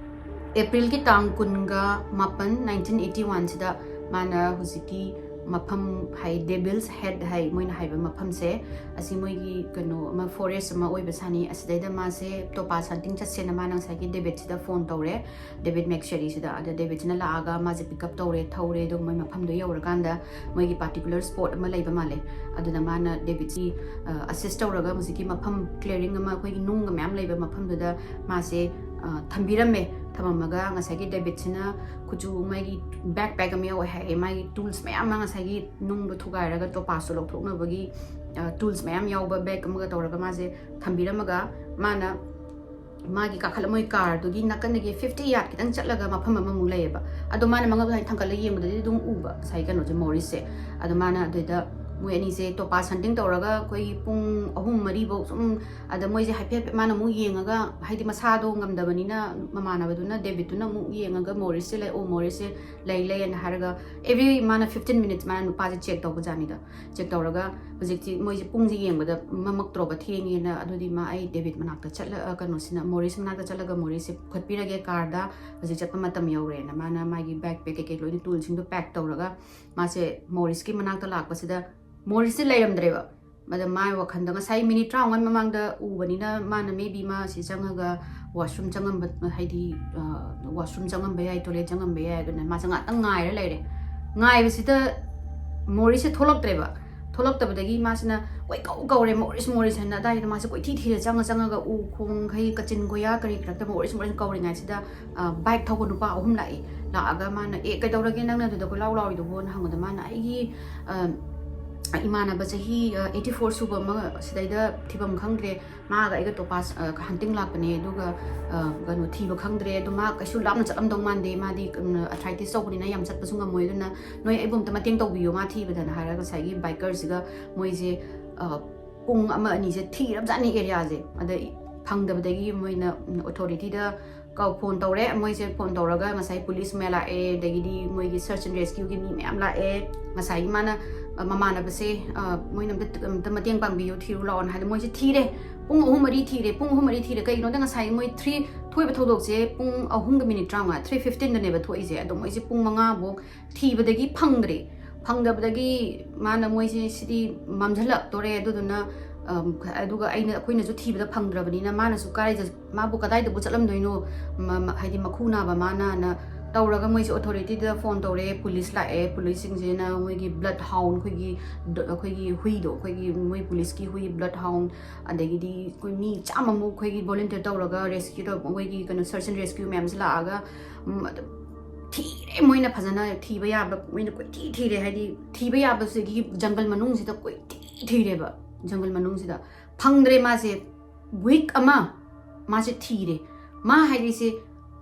Aprilꯒꯤ ꯇꯥꯡ ꯀꯨꯟꯒ ꯃꯥꯄꯟ, nineteen eighty oneꯁꯤꯗ ꯃꯥꯅ ꯍꯧꯖꯤꯛꯀꯤ ꯃꯐꯝ ꯍꯥꯏ, Devil's Head ꯍꯥꯏ ꯃꯣꯏꯅ ꯍꯥꯏꯕ ꯃꯐꯝꯁꯦ, ꯑꯁꯤ ꯃꯣꯏꯒꯤ ꯀꯩꯅꯣ ꯑꯃ, forest ꯑꯃ ꯑꯣꯏꯕ ꯁꯥꯅꯤ꯫ ꯑꯁꯤꯗꯩꯗ ꯃꯥꯁꯦ topaz hunting ꯆꯠꯁꯦꯅ ꯃꯥꯅ ꯉꯁꯥꯏꯒꯤ Davidꯁꯤꯗ phone ꯇꯧꯔꯦ, David McSherryꯁꯤꯗ꯫ ꯑꯗ Davidꯁꯤꯅ ꯂꯥꯛꯑꯒ ꯃꯥꯁꯦ pick up ꯇꯧꯔꯦ, ꯊꯧꯔꯦ, ꯑꯗꯨꯒ ꯃꯣꯏ ꯃꯐꯝꯗꯣ ꯌꯧꯔꯀꯥꯟꯗ ꯃꯣꯏꯒꯤ particular spot ꯑꯃ ꯂꯩꯕ ꯃꯥꯜꯂꯦ꯫ ꯑꯗꯨꯗ ꯃꯥꯅ Davidꯁꯤ, ꯑ, assist ꯇꯧꯔꯒ ꯍꯧꯖꯤꯛꯀꯤ ꯃꯐꯝ clearing ꯑꯃ, ꯑꯩꯈꯣꯏꯒꯤ ꯅꯨꯡꯒ ꯃꯌꯥꯝ ꯂꯩꯕ ꯃꯐꯝꯗꯨꯗ ꯃꯥꯁꯦ, ꯑ, ꯊꯝꯕꯤꯔꯝꯃꯦ꯫ ꯊꯝꯃꯝꯃꯒ ꯉꯁꯥꯏꯒꯤ Davidꯁꯤꯅ ꯈꯨꯠꯁꯨ ꯃꯥꯒꯤ backpack ꯑꯃ ꯌꯥꯎꯋꯦ ꯍꯥꯏꯌꯦ, ꯃꯥꯒꯤ tools ꯃꯌꯥꯝ ꯑꯃ, ꯉꯁꯥꯏꯒꯤ ꯅꯨꯡꯗꯣ ꯊꯨꯒꯥꯏꯔꯒ topazꯇꯣ ꯂꯧꯊꯣꯛꯅꯕꯒꯤ, ꯑ, tools ꯃꯌꯥꯝ ꯌꯥꯎꯕ bag ꯑꯃꯒ ꯇꯧꯔꯒ ꯃꯥꯁꯦ ꯊꯝꯕꯤꯔꯝꯃꯒ ꯃꯥꯅ ꯃꯥꯒꯤ ꯀꯥꯈꯠꯂ ꯃꯣꯏ carꯗꯨꯒꯤ ꯅꯥꯀꯟꯗꯒꯤ fifty yard ꯈꯤꯇꯪ ꯆꯠꯂꯒ ꯃꯐꯝ ꯑꯃꯃꯨꯛ ꯂꯩꯌꯦꯕ꯫ ꯑꯗꯣ ꯃꯥꯅ ꯃꯉꯛ ꯁꯨꯃꯥꯏꯅ ꯊꯥꯡꯒꯠꯂ ꯌꯦꯡꯕꯗꯗꯤ ꯑꯗꯨꯝ ꯎꯕ ꯉꯁꯥꯏ ꯀꯩꯅꯣꯁꯦ, Morrisꯁꯦ꯫ ꯑꯗꯣ ꯃꯥꯅ ꯑꯗꯨꯗ ꯃꯣꯏ ꯑꯅꯤꯁꯦ topaz hunting ꯇꯧꯔꯒ ꯑꯩꯈꯣꯏꯒꯤ ꯄꯨꯡ ꯑꯍꯨꯝ ꯃꯔꯤꯐꯧ ꯁꯨꯝ, ꯑꯗ ꯃꯣꯏꯁꯦ ꯍꯥꯏꯐꯦꯠ ꯍꯥꯏꯐꯦꯠ ꯃꯥꯅ ꯑꯃꯨꯛ ꯌꯦꯡꯉꯒ, ꯍꯥꯏꯗꯤ ꯃꯁꯥꯗꯣ ꯉꯝꯗꯕꯅꯤꯅ ꯃꯃꯥꯟꯅꯕꯗꯨꯅ, Davidꯇꯨꯅ ꯑꯃꯨꯛ ꯌꯦꯡꯉꯒ Morrisꯁꯦ ꯂꯩ, ꯑꯣ Morrisꯁꯦ ꯂꯩ ꯂꯩꯌꯦꯅ ꯍꯥꯏꯔꯒ every ꯃꯥꯅ fifteen minutes ꯃꯥꯅ ꯅꯨꯄꯥꯁꯦ check ꯇꯧꯕꯖꯥꯠꯅꯤꯗ꯫ Check ꯇꯧꯔꯒ ꯍꯧꯖꯤꯛꯇꯤ ꯃꯣꯏꯁꯦ ꯄꯨꯡꯁꯦ ꯌꯦꯡꯕꯗ ꯃꯝꯃꯛꯇ꯭ꯔꯣꯕ, ꯊꯦꯡꯉꯦꯅ, ꯑꯗꯨꯗꯤ ꯃꯥ ꯑꯩ David ꯃꯅꯥꯛꯇ ꯆꯠꯂ-, ꯑ, ꯀꯩꯅꯣꯁꯤꯅ, Morris ꯃꯅꯥꯛꯇ ꯆꯠꯂꯒ Morrisꯁꯦ ꯄꯨꯈꯠꯄꯤꯔꯒꯦ carꯗ, ꯍꯧꯖꯤꯛ ꯆꯠꯄ ꯃꯇꯝ ꯌꯧꯔꯦꯅ ꯃꯥꯅ ꯃꯥꯒꯤ backpack ꯀꯩꯀꯩ ꯂꯣꯏꯅ toolꯁꯤꯡꯗꯣ pack ꯇꯧꯔꯒ ꯃꯥꯁꯦ Morrisꯀꯤ ꯃꯅꯥꯛꯇ ꯂꯥꯛꯄꯁꯤꯗ Morrisꯁꯦ ꯂꯩꯔꯝꯗ꯭ꯔꯦꯕ꯫ ꯑꯗ ꯃꯥꯏ ꯋꯥꯈꯟꯗ ꯉꯁꯥꯏ minute ꯇꯔꯥꯃꯉꯥ ꯃꯃꯥꯡꯗ ꯎꯕꯅꯤꯅ ꯃꯥꯅ maybe ꯃꯥ ꯁꯤ ꯆꯪꯉꯒ washroom ꯆꯪꯉꯝꯕ, ꯍꯥꯏꯗꯤ, ꯑ, washroom ꯆꯪꯉꯝꯕ ꯌꯥꯏ, toilet ꯆꯪꯉꯝꯕ ꯌꯥꯏ, ꯑꯗꯨꯅ ꯃꯥꯁꯦ ꯉꯥꯛꯇꯪ ꯉꯥꯏꯔ ꯂꯩꯔꯦ꯫ ꯉꯥꯏꯕꯁꯤꯗ Morrisꯁꯦ ꯊꯣꯛꯂꯛꯇ꯭ꯔꯦꯕ꯫ ꯊꯣꯛꯂꯛꯇꯕꯗꯒꯤ ꯃꯥꯁꯤꯅ ꯀꯣꯏꯀꯧ ꯀꯧꯔꯦ, "ꯃꯣꯔꯤꯁ, ꯃꯣꯔꯤꯁ" ꯍꯥꯏꯅ꯫ ꯑꯗꯥꯏꯗ ꯃꯥꯁꯦ ꯀꯣꯏꯊꯤ ꯊꯤꯔꯦ, ꯆꯪꯉ ꯆꯪꯉꯒ ꯎ ꯈꯣꯡꯈꯩ, ꯀꯥꯆꯤꯟ ꯀꯣꯌꯥ ꯀꯔꯤ ꯀꯔꯛꯇ ꯃꯣꯔꯤꯁ, ꯃꯣꯔꯤꯁ ꯀꯧꯔꯤꯉꯩꯁꯤꯗ, ꯑ, bike ꯊꯧꯕ ꯅꯨꯄꯥ ꯑꯍꯨꯝ ꯂꯥꯛꯑꯦ꯫ ꯂꯥꯛꯑꯒ ꯃꯥꯅ, "ꯑꯦ, ꯀꯩꯗꯧꯔꯒꯦ ꯅꯪꯅ ꯑꯗꯨꯗ ꯀꯣꯏꯂꯥꯎ ꯂꯥꯎꯔꯤꯗꯨꯕꯣꯅ?" ꯍꯪꯕꯗ ꯃꯥꯅ, "ꯑꯩꯒꯤ, ꯑ, ꯏꯃꯥꯟꯅꯕ ꯆꯍꯤ, ꯑ, eighty four ꯁꯨꯕ ꯑꯃ ꯁꯤꯗꯩꯗ ꯊꯤꯐꯝ ꯈꯪꯗ꯭ꯔꯦ, ꯃꯥꯒ ꯑꯩꯒ ꯇꯣꯄꯥꯁ, ꯑ, hunting ꯂꯥꯛꯄꯅꯦ, ꯑꯗꯨꯒ, ꯑ, ꯀꯩꯅꯣ, ꯊꯤꯕ ꯈꯪꯗ꯭ꯔꯦ, ꯑꯗꯣ ꯃꯥ ꯀꯩꯁꯨ ꯂꯥꯞꯅ ꯆꯠꯂꯝꯗꯧ ꯃꯥꯟꯗꯦ, ꯃꯥꯗꯤ, ꯎꯝ, arthritis ꯇꯧꯕꯅꯤꯅ ꯌꯥꯝ ꯆꯠꯄꯁꯨ ꯉꯝꯃꯣꯏ, ꯑꯗꯨꯅ ꯅꯣꯏ ꯑꯩꯕꯨ ꯑꯝꯇ ꯃꯇꯦꯡ ꯇꯧꯕꯤꯌꯣ ꯃꯥ ꯊꯤꯕꯗꯅ" ꯍꯥꯏꯔꯒ ꯉꯁꯥꯏꯒꯤ bikerꯁꯤꯒ ꯃꯣꯏꯁꯦ, ꯑ, ꯄꯨꯡ ꯑꯃ ꯑꯅꯤꯁꯦ ꯊꯤꯔꯕꯖꯥꯠꯅꯤ areaꯁꯦ꯫ ꯑꯗ ꯐꯪꯗꯕꯗꯒꯤ ꯃꯣꯏꯅ, ꯎꯝ, authorityꯗ ꯀꯧ-, phone ꯇꯧꯔꯦ꯫ ꯃꯣꯏꯁꯦ phone ꯇꯧꯔꯒ ꯉꯁꯥꯏ police ꯃꯌꯥꯝ ꯂꯥꯛꯑꯦ, ꯑꯗꯒꯤꯗꯤ ꯃꯣꯏꯒꯤ search and rescueꯒꯤ ꯃꯤ ꯃꯌꯥꯝ ꯂꯥꯛꯑꯦ꯫ ꯉꯁꯥꯏꯒꯤ ꯃꯥꯅ, ꯑ, ꯃꯃꯥꯟꯅꯕꯁꯦ, ꯑ, ꯃꯣꯏꯅ ꯑꯝꯇ, ꯑꯝꯇ ꯃꯇꯦꯡ ꯄꯥꯡꯕꯤꯌꯨ, ꯊꯤꯔꯨ ꯂꯥꯛꯑꯣꯅ ꯍꯥꯏꯗ ꯃꯣꯏꯁꯦ ꯊꯤꯔꯦ꯫ ꯄꯨꯡ ꯑꯍꯨꯝ ꯃꯔꯤ ꯊꯤꯔꯦ, ꯄꯨꯡ ꯑꯍꯨꯝ ꯃꯔꯤ ꯊꯤꯔꯦ꯫ ꯀꯩꯒꯤꯅꯣꯗ ꯉꯁꯥꯏ ꯃꯣꯏ three ꯊꯣꯛꯏꯕ ꯊꯧꯗꯣꯛꯁꯦ ꯄꯨꯡ ꯑꯍꯨꯝꯒ minute ꯇꯔꯥꯃꯉꯥ, three fifteenꯗꯅꯦꯕ ꯊꯣꯛꯏꯁꯦ꯫ ꯑꯗꯣ ꯃꯣꯏꯁꯦ ꯄꯨꯡ ꯃꯉꯥꯐꯧ ꯊꯤꯕꯗꯒꯤ ꯐꯪꯗ꯭ꯔꯦ꯫ ꯐꯪꯗꯕꯗꯒꯤ ꯃꯥꯅ ꯃꯣꯏꯁꯦ ꯁꯤꯗꯤ ꯃꯝꯁꯤꯜꯂꯛꯇꯣꯔꯦ, ꯑꯗꯨꯗꯨꯅ, ꯑꯝ, ꯑꯗꯨꯒ ꯑꯩꯅ, ꯑꯩꯈꯣꯏꯅꯁꯨ ꯊꯤꯕꯗ ꯐꯪꯗ꯭ꯔꯕꯅꯤꯅ ꯃꯥꯅꯁꯨ ꯀꯥꯏꯗ, ꯃꯥꯕꯨ ꯀꯗꯥꯏꯗꯕꯨ ꯆꯠꯂꯝꯗꯣꯏꯅꯣ, ꯃ-, ꯃ-, ꯍꯥꯏꯗꯤ ꯃꯈꯨ ꯅꯥꯕ ꯃꯥꯅꯅ ꯇꯧꯔꯒ ꯃꯣꯏꯁꯦ authorityꯗ phone ꯇꯧꯔꯦ, police ꯂꯥꯛꯑꯦ, policeꯁꯤꯡꯁꯤꯅ ꯃꯣꯏꯒꯤ bloodhound, ꯑꯩꯈꯣꯏꯒꯤ ꯗ-, ꯑꯩꯈꯣꯏꯒꯤ ꯍꯨꯏꯗꯣ, ꯑꯩꯈꯣꯏꯒꯤ ꯃꯣꯏ policeꯀꯤ ꯍꯨꯏ bloodhound, ꯑꯗꯒꯤꯗꯤ ꯑꯩꯈꯣꯏ ꯃꯤ ꯆꯥꯝꯃꯃꯨꯛ ꯑꯩꯈꯣꯏꯒꯤ volunteer ꯇꯧꯔꯒ rescue ꯇꯧ-, ꯃꯣꯏꯒꯤ ꯀꯩꯅꯣ search and rescue ꯃꯌꯥꯝꯁꯦ ꯂꯥꯛꯑꯒ, ꯎꯝ, ꯑꯗꯨꯝ ꯊꯤꯔꯦ꯫ ꯃꯣꯏꯅ ꯐꯖꯅ ꯊꯤꯕ ꯌꯥꯕ, ꯃꯣꯏꯅ ꯀꯣꯏꯊꯤ ꯊꯤꯔꯦ꯫ ꯍꯥꯏꯗꯤ ꯊꯤꯕ ꯌꯥꯕꯁꯤꯒꯤ ꯖꯪꯒꯜ ꯃꯅꯨꯡꯁꯤꯗ ꯀꯣꯏꯊꯤ ꯊꯤꯔꯦꯕ, ꯖꯪꯒꯜ ꯃꯅꯨꯡꯁꯤꯗ ꯐꯪꯗ꯭ꯔꯦ꯫ ꯃꯥꯁꯦ week ꯑꯃ ꯃꯥꯁꯦ ꯊꯤꯔꯦ꯫ ꯃꯥ ꯍꯥꯏꯔꯤꯁꯦ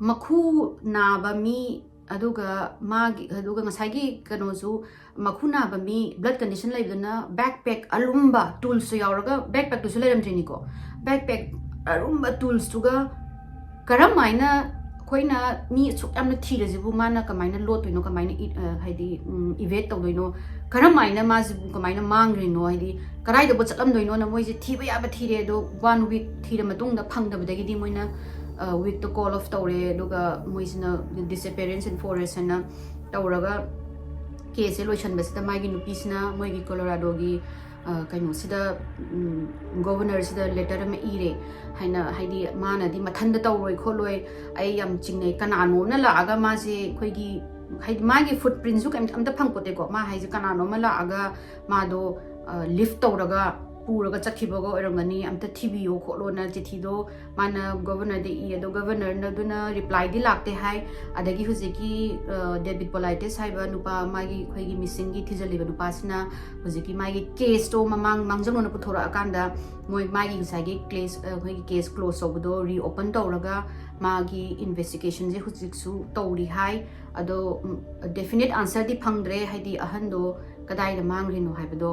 ꯃꯈꯨ ꯅꯥꯕ ꯃꯤ, ꯑꯗꯨꯒ ꯃꯥꯒꯤ, ꯑꯗꯨꯒ ꯉꯁꯥꯏꯒꯤ ꯀꯩꯅꯣꯁꯨ, ꯃꯈꯨ ꯅꯥꯕ ꯃꯤ, blood condition ꯂꯩꯕꯗꯨꯅ backpack ꯑꯂꯨꯝꯕ, toolsꯁꯨ ꯌꯥꯎꯔꯒ, backpackꯇꯨꯁꯨ ꯂꯩꯔꯝꯗ꯭ꯔꯤꯅꯤꯀꯣ, backpack ꯑꯔꯨꯝꯕ toolsꯇꯨꯒ ꯀꯔꯝ ꯍꯥꯏꯅ ꯑꯩꯈꯣꯏꯅ ꯃꯤ ꯑꯁꯨꯛ ꯌꯥꯝꯅ ꯊꯤꯔꯁꯤꯕꯨ ꯃꯥꯅ ꯀꯃꯥꯏꯅ ꯂꯣꯠꯇꯣꯏꯅꯣ, ꯀꯃꯥꯏꯅ ꯏ-, ꯑ, ꯍꯥꯏꯗꯤ, ꯎꯝ, evade ꯇꯧꯗꯣꯏꯅꯣ, ꯀꯔꯝ ꯍꯥꯏꯅ ꯃꯥꯁꯤꯕꯨ ꯀꯃꯥꯏꯅ ꯃꯥꯡꯈ꯭ꯔꯤꯅꯣ, ꯍꯥꯏꯗꯤ ꯀꯗꯥꯏꯗꯕꯨ ꯆꯠꯂꯝꯗꯣꯏꯅꯣꯅ ꯃꯣꯏꯁꯦ ꯊꯤꯕ ꯌꯥꯕ ꯊꯤꯔꯦ꯫ ꯑꯗꯣ one week ꯊꯤꯔ ꯃꯇꯨꯡꯗ ꯐꯪꯗꯕꯗꯒꯤꯗꯤ ꯃꯣꯏꯅ, ꯑ, weekꯇ call off ꯇꯧꯔꯦ, ꯑꯗꯨꯒ ꯃꯣꯏꯁꯤꯅ disappearance in forest ꯍꯥꯏꯅ ꯇꯧꯔꯒ caseꯁꯦ ꯂꯣꯏꯁꯟꯕꯁꯤꯗ ꯃꯥꯒꯤ ꯅꯨꯄꯤꯁꯤꯅ ꯃꯣꯏꯒꯤ ꯀꯣꯂꯣꯔꯥꯗꯣꯒꯤ, ꯑ, ꯀꯩꯅꯣꯁꯤꯗ, ꯎꯝ, governorꯁꯤꯗ letter ꯑꯃ ꯏꯔꯦ꯫ ꯍꯥꯏꯅ, ꯍꯥꯏꯗꯤ ꯃꯥꯅꯗꯤ ꯃꯊꯟꯗ ꯇꯧꯔꯣꯏ ꯈꯣꯠꯂꯣꯏ, ꯑꯩ ꯌꯥꯝ ꯆꯤꯡꯅꯩ, ꯀꯅꯥꯅꯣꯝꯅ ꯂꯥꯛꯑꯒ ꯃꯥꯁꯦ ꯑꯩꯈꯣꯏꯒꯤ ꯍꯥꯏꯗꯤ ꯃꯥꯒꯤ ꯐꯨꯠ ꯄ꯭ꯔꯤꯟꯁꯨ ꯀꯩꯝꯇ ꯑꯝꯇ ꯐꯪꯄꯣꯠꯇꯦꯀꯣ꯫ ꯃꯥ ꯍꯥꯏꯁꯦ ꯀꯅꯥꯅꯣ ꯑꯃ ꯂꯥꯛꯑꯒ ꯃꯥꯗꯣ ꯂꯤꯐ ꯇꯧꯔꯒ ꯄꯨꯔꯒ ꯆꯠꯈꯤꯕꯒ ꯑꯣꯏꯔꯝꯒꯅꯤ, ꯑꯝꯇ ꯊꯤꯕꯤꯌꯣ ꯈꯣꯠꯂꯣꯅ ꯆꯤꯊꯤꯗꯣ ꯃꯥꯅ ꯒꯣꯕꯔꯅꯔꯗ ꯏ, ꯑꯗꯣ ꯒꯣꯕꯔꯅꯔꯅ ꯑꯗꯨꯅ ꯔꯤꯄ꯭ꯂꯥꯏꯗꯤ ꯂꯥꯛꯇꯦ ꯍꯥꯏ꯫ ꯑꯗꯒꯤ ꯍꯧꯖꯤꯛꯀꯤ ꯗꯦꯕꯤꯠ ꯄꯣꯂꯥꯏꯇꯤꯁ ꯍꯥꯏꯕ ꯅꯨꯄꯥ, ꯃꯥꯒꯤ ꯑꯩꯈꯣꯏꯒꯤ ꯃꯤꯁꯤꯡꯒꯤ ꯊꯤꯖꯤꯜꯂꯤꯕ ꯅꯨꯄꯥꯁꯤꯅ ꯍꯧꯖꯤꯛꯀꯤ ꯃꯥꯒꯤ ꯀꯦꯁꯇꯣ ꯃꯃꯥꯡ ꯃꯥꯡꯖꯧꯅꯅ ꯄꯨꯊꯣꯔꯛꯑꯀꯥꯟꯗ ꯃꯣꯏ ꯃꯥꯒꯤ ꯉꯁꯥꯏꯒꯤ ꯀꯦꯁ, ꯑꯩꯈꯣꯏꯒꯤ ꯀꯦꯁ ꯀ꯭ꯂꯣꯖ ꯇꯧꯕꯗꯣ ꯔꯤꯑꯣꯄꯟ ꯇꯧꯔꯒ ꯃꯥꯒꯤ ꯏꯟꯚꯦꯁꯇꯤꯒꯦꯁꯟꯁꯦ ꯍꯧꯖꯤꯛꯁꯨ ꯇꯧꯔꯤ ꯍꯥꯏ꯫ ꯑꯗꯣ ꯗꯦꯐꯤꯅꯤꯠ ꯑꯟꯁꯔꯗꯤ ꯐꯪꯗ꯭ꯔꯦ, ꯍꯥꯏꯗꯤ ꯑꯍꯟꯗꯣ ꯀꯗꯥꯏꯗ ꯃꯥꯡꯈ꯭ꯔꯤꯅꯣ ꯍꯥꯏꯕꯗꯣ꯫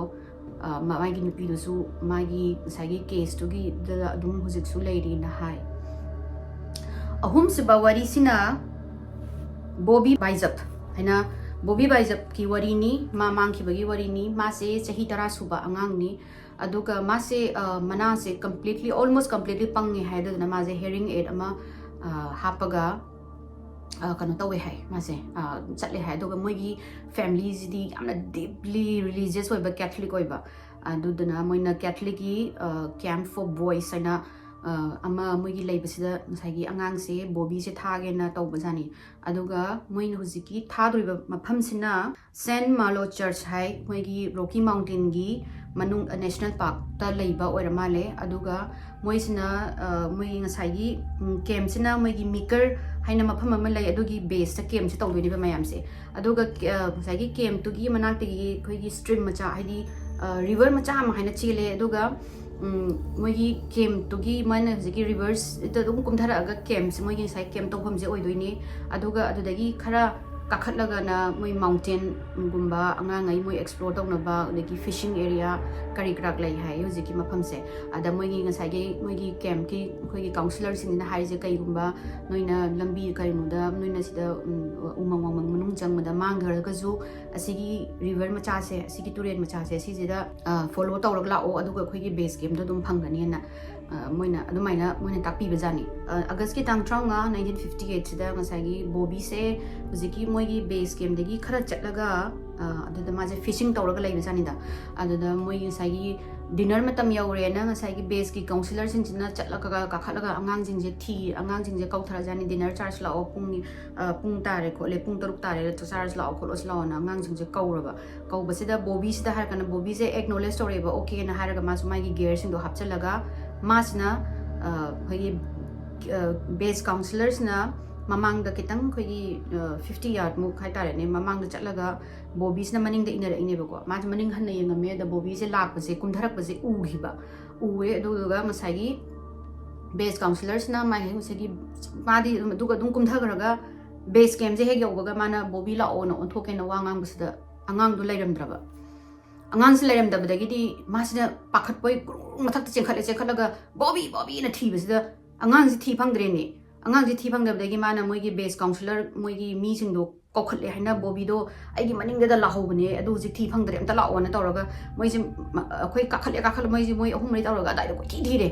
ꯃꯥꯒꯤ ꯅꯨꯄꯤꯗꯨꯁꯨ ꯃꯥꯒꯤ ꯉꯁꯥꯏꯒꯤ ꯀꯦꯁꯇꯨꯒꯤꯗ ꯑꯗꯨꯝ ꯍꯧꯖꯤꯛꯁꯨ ꯂꯩꯔꯤꯅ ꯍꯥꯏ꯫ ꯑꯍꯨꯝꯁꯨꯕ ꯋꯥꯔꯤꯁꯤꯅ ꯕꯣꯕꯤ ꯕꯥꯏꯖꯞ ꯍꯥꯏꯅ, ꯕꯣꯕꯤ ꯕꯥꯏꯖꯞꯀꯤ ꯋꯥꯔꯤꯅꯤ꯫ ꯃꯥ ꯃꯥꯡꯈꯤꯕꯒꯤ ꯋꯥꯔꯤꯅꯤ꯫ ꯃꯥꯁꯦ ꯆꯍꯤ ꯇꯔꯥ ꯁꯨꯕ ꯑꯉꯥꯡꯅꯤ꯫ ꯑꯗꯨꯒ ꯃꯥꯁꯦ ꯃꯅꯥꯁꯦ ꯀꯝꯄ꯭ꯂꯤꯠꯂꯤ, ꯑꯣꯜꯃꯣꯁ ꯀꯝꯄ꯭ꯂꯤꯠꯂꯤ ꯄꯪꯉꯦ ꯍꯥꯏ꯫ ꯑꯗꯨꯗꯨꯅ ꯃꯥꯁꯦ ꯍꯦꯔꯤꯡ ꯑꯦꯗ ꯑꯃ ꯍꯥꯞꯄꯒ ꯀꯩꯅꯣ ꯇꯧꯋꯦ ꯍꯥꯏ꯫ ꯃꯥꯁꯦ ꯆꯠꯂꯦ ꯍꯥꯏ꯫ ꯑꯗꯨꯒ ꯃꯣꯏꯒꯤ ꯐꯦꯃꯤꯂꯤꯁꯤꯗꯤ ꯌꯥꯝꯅ ꯗꯤꯞꯂꯤ ꯔꯤꯂꯤꯖꯤꯌꯁ ꯑꯣꯏꯕ, ꯀꯦꯊꯂꯤꯛ ꯑꯣꯏꯕ꯫ ꯑꯗꯨꯗꯨꯅ ꯃꯣꯏꯅ ꯀꯦꯊꯂꯤꯛꯀꯤ ꯀꯦꯝꯞ ꯐꯣꯔ ꯕꯣꯏꯁ ꯍꯥꯏꯅ ꯑꯃ ꯃꯣꯏꯒꯤ ꯂꯩꯕꯁꯤꯗ ꯉꯁꯥꯏꯒꯤ ꯑꯉꯥꯡꯁꯦ, ꯕꯣꯕꯤꯁꯦ ꯊꯥꯒꯦꯅ ꯇꯧꯕꯖꯥꯠꯅꯤ꯫ ꯑꯗꯨꯒ ꯃꯣꯏꯅ ꯍꯧꯖꯤꯛꯀꯤ ꯊꯥꯗꯣꯔꯤꯕ ꯃꯐꯝꯁꯤꯅ ꯁꯦꯟ ꯃꯥꯂꯣ ꯆꯔꯆ ꯍꯥꯏ, ꯃꯣꯏꯒꯤ ꯔꯣꯀꯤ ꯃꯥꯎꯟꯇꯦꯟꯒꯤ ꯃꯅꯨꯡ, ꯅꯦꯁꯅꯦꯜ ꯄꯥꯔꯛꯇ ꯂꯩꯕ ꯑꯣꯏꯔ ꯃꯥꯜꯂꯦ꯫ ꯑꯗꯨꯒ ꯃꯣꯏꯁꯤꯅ ꯃꯣꯏꯒꯤ ꯉꯁꯥꯏꯒꯤ ꯀꯦꯝꯞꯁꯤꯅ ꯃꯣꯏꯒꯤ ꯃꯤꯀꯔ ꯍꯥꯏꯅ ꯃꯐꯝ ꯑꯃ ꯂꯩ, ꯑꯗꯨꯒꯤ ꯕꯦꯁꯇ ꯀꯦꯝꯞꯁꯦ ꯇꯧꯗꯣꯏꯅꯦꯕ ꯃꯌꯥꯝꯁꯦ꯫ ꯑꯗꯨꯒ ꯉꯁꯥꯏꯒꯤ ꯀꯦꯝꯞꯇꯨꯒꯤ ꯃꯅꯥꯛꯇꯒꯤ ꯑꯩꯈꯣꯏꯒꯤ ꯁ꯭ꯇ꯭ꯔꯤꯝ ꯃꯆꯥ, ꯍꯥꯏꯗꯤ ꯔꯤꯚꯔ ꯃꯆꯥ ꯑꯃ ꯍꯥꯏꯅ ꯆꯦꯜꯂꯦ꯫ ꯑꯗꯨꯒ ꯃꯣꯏꯒꯤ ꯀꯦꯝꯞꯇꯨꯒꯤ ꯃꯣꯏꯅ ꯍꯧꯖꯤꯛꯀꯤ ꯔꯤꯚꯔꯁꯇ ꯑꯗꯨꯝ ꯀꯨꯝꯊꯔꯛꯑꯒ ꯀꯦꯝꯞꯁꯦ, ꯃꯣꯏꯒꯤ ꯉꯁꯥꯏ ꯀꯦꯝꯞ ꯇꯧꯐꯝꯁꯦ ꯑꯣꯏꯗꯣꯏꯅꯦ꯫ ꯑꯗꯨꯒ ꯑꯗꯨꯗꯒꯤ ꯈꯔ ꯀꯥꯈꯠꯂꯒꯅ ꯃꯣꯏ ꯃꯥꯎꯟꯇꯦꯟꯒꯨꯝꯕ, ꯑꯉꯥꯡꯉꯩ ꯃꯣꯏ ꯑꯦꯛꯁꯄ꯭ꯂꯣꯔ ꯇꯧꯅꯕ, ꯑꯗꯒꯤ ꯐꯤꯁꯤꯡ ꯑꯦꯔꯤꯌꯥ ꯀꯔꯤ ꯀꯔꯥꯛ ꯂꯩ ꯍꯥꯏ ꯍꯧꯖꯤꯛꯀꯤ ꯃꯐꯝꯁꯦ꯫ ꯑꯗ ꯃꯣꯏꯒꯤ ꯉꯁꯥꯏꯒꯤ ꯃꯣꯏꯒꯤ ꯀꯦꯝꯞꯀꯤ ꯑꯩꯈꯣꯏꯒꯤ ꯀꯥꯎꯟꯁꯤꯂꯔꯁꯤꯡꯁꯤꯅ ꯍꯥꯏꯔꯤꯁꯦ, ꯀꯩꯒꯨꯝꯕ ꯅꯣꯏꯅ ꯂꯝꯕꯤ ꯀꯩꯅꯣꯗ ꯅꯣꯏꯅ ꯁꯤꯗ ꯎꯃꯪ ꯋꯥꯃꯪ ꯃꯅꯨꯡ ꯆꯪꯕꯗ ꯃꯥꯡꯈ꯭ꯔꯒꯁꯨ ꯑꯁꯤꯒꯤ ꯔꯤꯚꯔ ꯃꯆꯥꯁꯦ, ꯑꯁꯤꯒꯤ ꯇꯨꯔꯦꯜ ꯃꯆꯥꯁꯦ, ꯁꯤꯁꯤꯗ ꯐꯣꯂꯣ ꯇꯧꯔꯒ ꯂꯥꯛꯑꯣ, ꯑꯗꯨꯒ ꯑꯩꯈꯣꯏꯒꯤ ꯕꯦꯁ ꯀꯦꯝꯞꯇꯣ ꯑꯗꯨꯝ ꯐꯪꯒꯅꯤꯅ ꯃꯣꯏꯅ ꯑꯗꯨꯃꯥꯏꯅ ꯃꯣꯏꯅ ꯇꯥꯛꯄꯤꯕꯖꯥꯠꯅꯤ꯫ ꯑꯥꯒꯁꯀꯤ ꯇꯥꯡ ꯇꯔꯥꯃꯉꯥ, ꯅꯥꯏꯟꯇꯤꯟ ꯐꯤꯐꯇꯤ ꯑꯩꯠꯁꯤꯗ ꯉꯁꯥꯏꯒꯤ ꯕꯣꯕꯤꯁꯦ ꯍꯧꯖꯤꯛꯀꯤ ꯃꯣꯏꯒꯤ ꯕꯦꯁ ꯀꯦꯝꯞꯇꯒꯤ ꯈꯔ ꯆꯠꯂꯒ ꯑꯗꯨꯗ ꯃꯥꯁꯦ ꯐꯤꯁꯤꯡ ꯇꯧꯔꯒ ꯂꯩꯕꯖꯥꯠꯅꯤꯗ꯫ ꯑꯗꯨꯗ ꯃꯣꯏꯒꯤ ꯉꯁꯥꯏꯒꯤ ꯗꯤꯅꯔ ꯃꯇꯝ ꯌꯧꯔꯦꯅ ꯉꯁꯥꯏꯒꯤ ꯕꯦꯁꯀꯤ ꯀꯥꯎꯟꯁꯤꯂꯔꯁꯤꯡꯁꯤꯅ ꯆꯠꯂꯒ ꯀꯥꯈꯠꯂꯒ ꯑꯉꯥꯡꯁꯤꯡꯁꯦ ꯊꯤ ꯑꯉꯥꯡꯁꯤꯡꯁꯦ ꯀꯧꯊꯔꯖꯥꯠꯅꯤ, "ꯗꯤꯅꯔ ꯆꯥꯔꯖ ꯂꯥꯛꯑꯣ, ꯄꯨꯡ ꯅꯤ- ꯑ, ꯄꯨꯡ ꯇꯥꯔꯦ ꯈꯣꯠꯂꯦ, ꯄꯨꯡ ꯇꯔꯨꯛ ꯇꯥꯔꯦ, ꯆꯥꯛ ꯆꯥꯔꯖ ꯂꯥꯛꯑꯣ ꯈꯣꯠꯂꯣꯁꯤ ꯂꯥꯛꯑꯣꯅ" ꯑꯉꯥꯡꯁꯤꯡꯁꯦ ꯀꯧꯔꯕ꯫ ꯀꯧꯕꯁꯤꯗ ꯕꯣꯕꯤꯁꯤꯗ ꯍꯥꯏꯔꯀꯥꯟꯗ ꯕꯣꯕꯤꯁꯦ ꯑꯦꯛꯅꯣꯂꯦꯖ ꯇꯧꯔꯛꯑꯦꯕ, "ꯑꯣꯀꯦꯅ" ꯍꯥꯏꯔꯒ ꯃꯥꯁꯨ ꯃꯥꯒꯤ ꯒꯤꯌꯔꯁꯤꯡꯗꯣ ꯍꯥꯞꯆꯤꯜꯂꯒ ꯃꯥꯁꯤꯅ ꯑ, ꯑꯩꯈꯣꯏꯒꯤ ꯕꯦꯁ ꯀꯥꯎꯟꯁꯤꯂꯔꯁꯤꯅ ꯃꯃꯥꯡꯗ ꯈꯤꯇꯪ ꯑꯩꯈꯣꯏꯒꯤ ꯐꯤꯐꯇꯤ ꯌꯥꯔꯠꯃꯨꯛ ꯍꯥꯏꯇꯥꯔꯦꯅꯦ, ꯃꯃꯥꯡꯗ ꯆꯠꯂꯒ ꯕꯣꯕꯤꯁꯤꯅ ꯃꯅꯤꯡꯗ ꯏꯟꯅꯔꯛꯏꯅꯦꯕꯀꯣ꯫ ꯃꯥꯁꯦ ꯃꯅꯤꯡ ꯍꯟꯅ ꯌꯦꯡꯉꯝꯃꯦ, ꯑꯗ ꯕꯣꯕꯤꯁꯦ ꯂꯥꯛꯄꯁꯦ, ꯀꯨꯝꯊꯔꯛꯄꯁꯦ ꯎꯈꯤꯕ꯫ ꯎꯋꯦ꯫ ꯑꯗꯨꯗꯨꯒ ꯉꯁꯥꯏꯒꯤ ꯕꯦꯁ ꯀꯥꯎꯟꯁꯤꯂꯔꯁꯤꯅ ꯃꯥꯒꯤ ꯉꯁꯥꯏꯒꯤ ꯃꯥꯗꯤ ꯑꯗꯨꯝ ꯑꯗꯨꯒ ꯑꯗꯨꯝ ꯀꯨꯝꯊꯈ꯭ꯔꯒ ꯕꯦꯁ ꯀꯦꯝꯁꯦ ꯍꯦꯛ ꯌꯧꯕꯒ ꯃꯥꯅ "ꯕꯣꯕꯤ ꯂꯥꯛꯑꯣꯅ" ꯑꯣꯟꯊꯣꯛꯀꯦꯅ ꯋꯥ ꯉꯥꯡꯕꯁꯤꯗ ꯑꯉꯥꯡꯗꯣ ꯂꯩꯔꯝꯗ꯭ꯔꯕ꯫ ꯑꯉꯥꯡꯁꯤ ꯂꯩꯔꯝꯗꯕꯗꯒꯤꯗꯤ ꯃꯥꯁꯤꯅ ꯄꯥꯈꯠꯄꯣꯏ ꯒ꯭ꯔꯨꯡ ꯃꯊꯛꯇ ꯆꯦꯟꯈꯠꯂꯦ, ꯆꯦꯟꯈꯠꯂꯒ "ꯕꯣꯕꯤ! ꯕꯣꯕꯤꯅ" ꯊꯤꯕꯁꯤꯗ ꯑꯉꯥꯡꯁꯤ ꯊꯤ ꯐꯪꯗ꯭ꯔꯦꯅꯦ꯫ ꯑꯉꯥꯡꯁꯤ ꯊꯤ ꯐꯪꯗꯕꯗꯒꯤ ꯃꯥꯅ ꯃꯣꯏꯒꯤ ꯕꯦꯁ ꯀꯥꯎꯟꯁꯤꯂꯔ, ꯃꯣꯏꯒꯤ ꯃꯤꯁꯤꯡꯗꯣ ꯀꯧꯈꯠꯂꯦ ꯍꯥꯏꯅ, "ꯕꯣꯕꯤꯗꯣ ꯑꯩꯒꯤ ꯃꯅꯤꯡꯗ ꯂꯥꯛꯍꯧꯕꯅꯦ, ꯑꯗꯨ ꯍꯧꯖꯤꯛ ꯊꯤ ꯐꯪꯗ꯭ꯔꯦ, ꯑꯝꯇ ꯂꯥꯛꯑꯣꯅ" ꯇꯧꯔꯒ ꯃꯣꯏꯁꯦ ꯃ-, ꯑꯩꯈꯣꯏ ꯀꯥꯈꯠꯂꯦ, ꯀꯥꯈꯠꯂꯦ, ꯃꯣꯏꯁꯦ ꯃꯣꯏ ꯑꯍꯨꯝ ꯃꯔꯤ ꯇꯧꯔꯒ ꯑꯗꯥꯏꯗ ꯀꯣꯏꯊꯤ ꯊꯤꯔꯦ꯫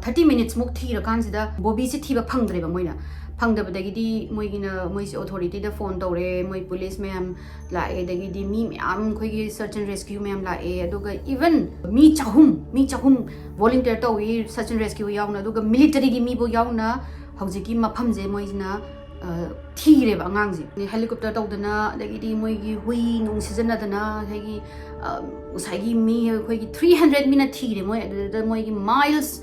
ꯊꯥꯔꯇꯤ ꯃꯤꯅꯤꯠꯁꯃꯨꯛ ꯊꯤꯔꯀꯥꯟꯁꯤꯗ ꯕꯣꯕꯤꯁꯦ ꯊꯤꯕ ꯐꯪꯗ꯭ꯔꯦꯕ ꯃꯣꯏꯅ꯫ ꯐꯪꯗꯕꯗꯒꯤꯗꯤ ꯃꯣꯏꯒꯤꯅ, ꯃꯣꯏꯁꯦ ꯑꯣꯊꯣꯔꯤꯇꯤꯗ ꯐꯣꯟ ꯇꯧꯔꯦ, ꯃꯣꯏ ꯄꯨꯂꯤꯁ ꯃꯌꯥꯝ ꯂꯥꯛꯑꯦ, ꯑꯗꯒꯤꯗꯤ ꯃꯤ ꯃꯌꯥꯝ, ꯑꯩꯈꯣꯏꯒꯤ ꯁꯔꯆ ꯑꯦꯟ ꯔꯦꯁꯀ꯭ꯌꯨ ꯃꯌꯥꯝ ꯂꯥꯛꯑꯦ, ꯑꯗꯨꯒ ꯏꯚꯟ ꯃꯤ ꯆꯍꯨꯝ, ꯃꯤ ꯆꯍꯨꯝ ꯚꯣꯂꯨꯟꯇꯤꯌꯔ ꯇꯧꯏ, ꯁꯔꯆ ꯑꯦꯟ ꯔꯦꯁꯀ꯭ꯌꯨ ꯌꯥꯎꯅ, ꯑꯗꯨꯒ ꯃꯤꯂꯤꯇꯔꯤꯒꯤ ꯃꯤꯕꯨ ꯌꯥꯎꯅ ꯍꯧꯖꯤꯛꯀꯤ ꯃꯐꯝꯁꯦ ꯃꯣꯏꯁꯤꯅ, ꯑ, ꯊꯤꯔꯦꯕ ꯑꯉꯥꯡꯁꯦ꯫ ꯍꯦꯂꯤꯀꯣꯞꯇꯔ ꯇꯧꯗꯅ, ꯑꯗꯒꯤꯗꯤ ꯃꯣꯏꯒꯤ ꯍꯨꯏ ꯅꯨꯡ ꯁꯤꯖꯤꯟꯅꯗꯅ, ꯑꯗꯒꯤ, ꯑ, ꯉꯁꯥꯏꯒꯤ ꯃꯤ ꯑꯩꯈꯣꯏꯒꯤ ꯊ꯭ꯔꯤ ꯍꯟꯗ꯭ꯔꯦꯠ ꯃꯤꯅ ꯊꯤꯔꯦ ꯃꯣꯏ꯫ ꯑꯗꯨꯗ ꯃꯣꯏꯒꯤ ꯃꯥꯏꯜꯁ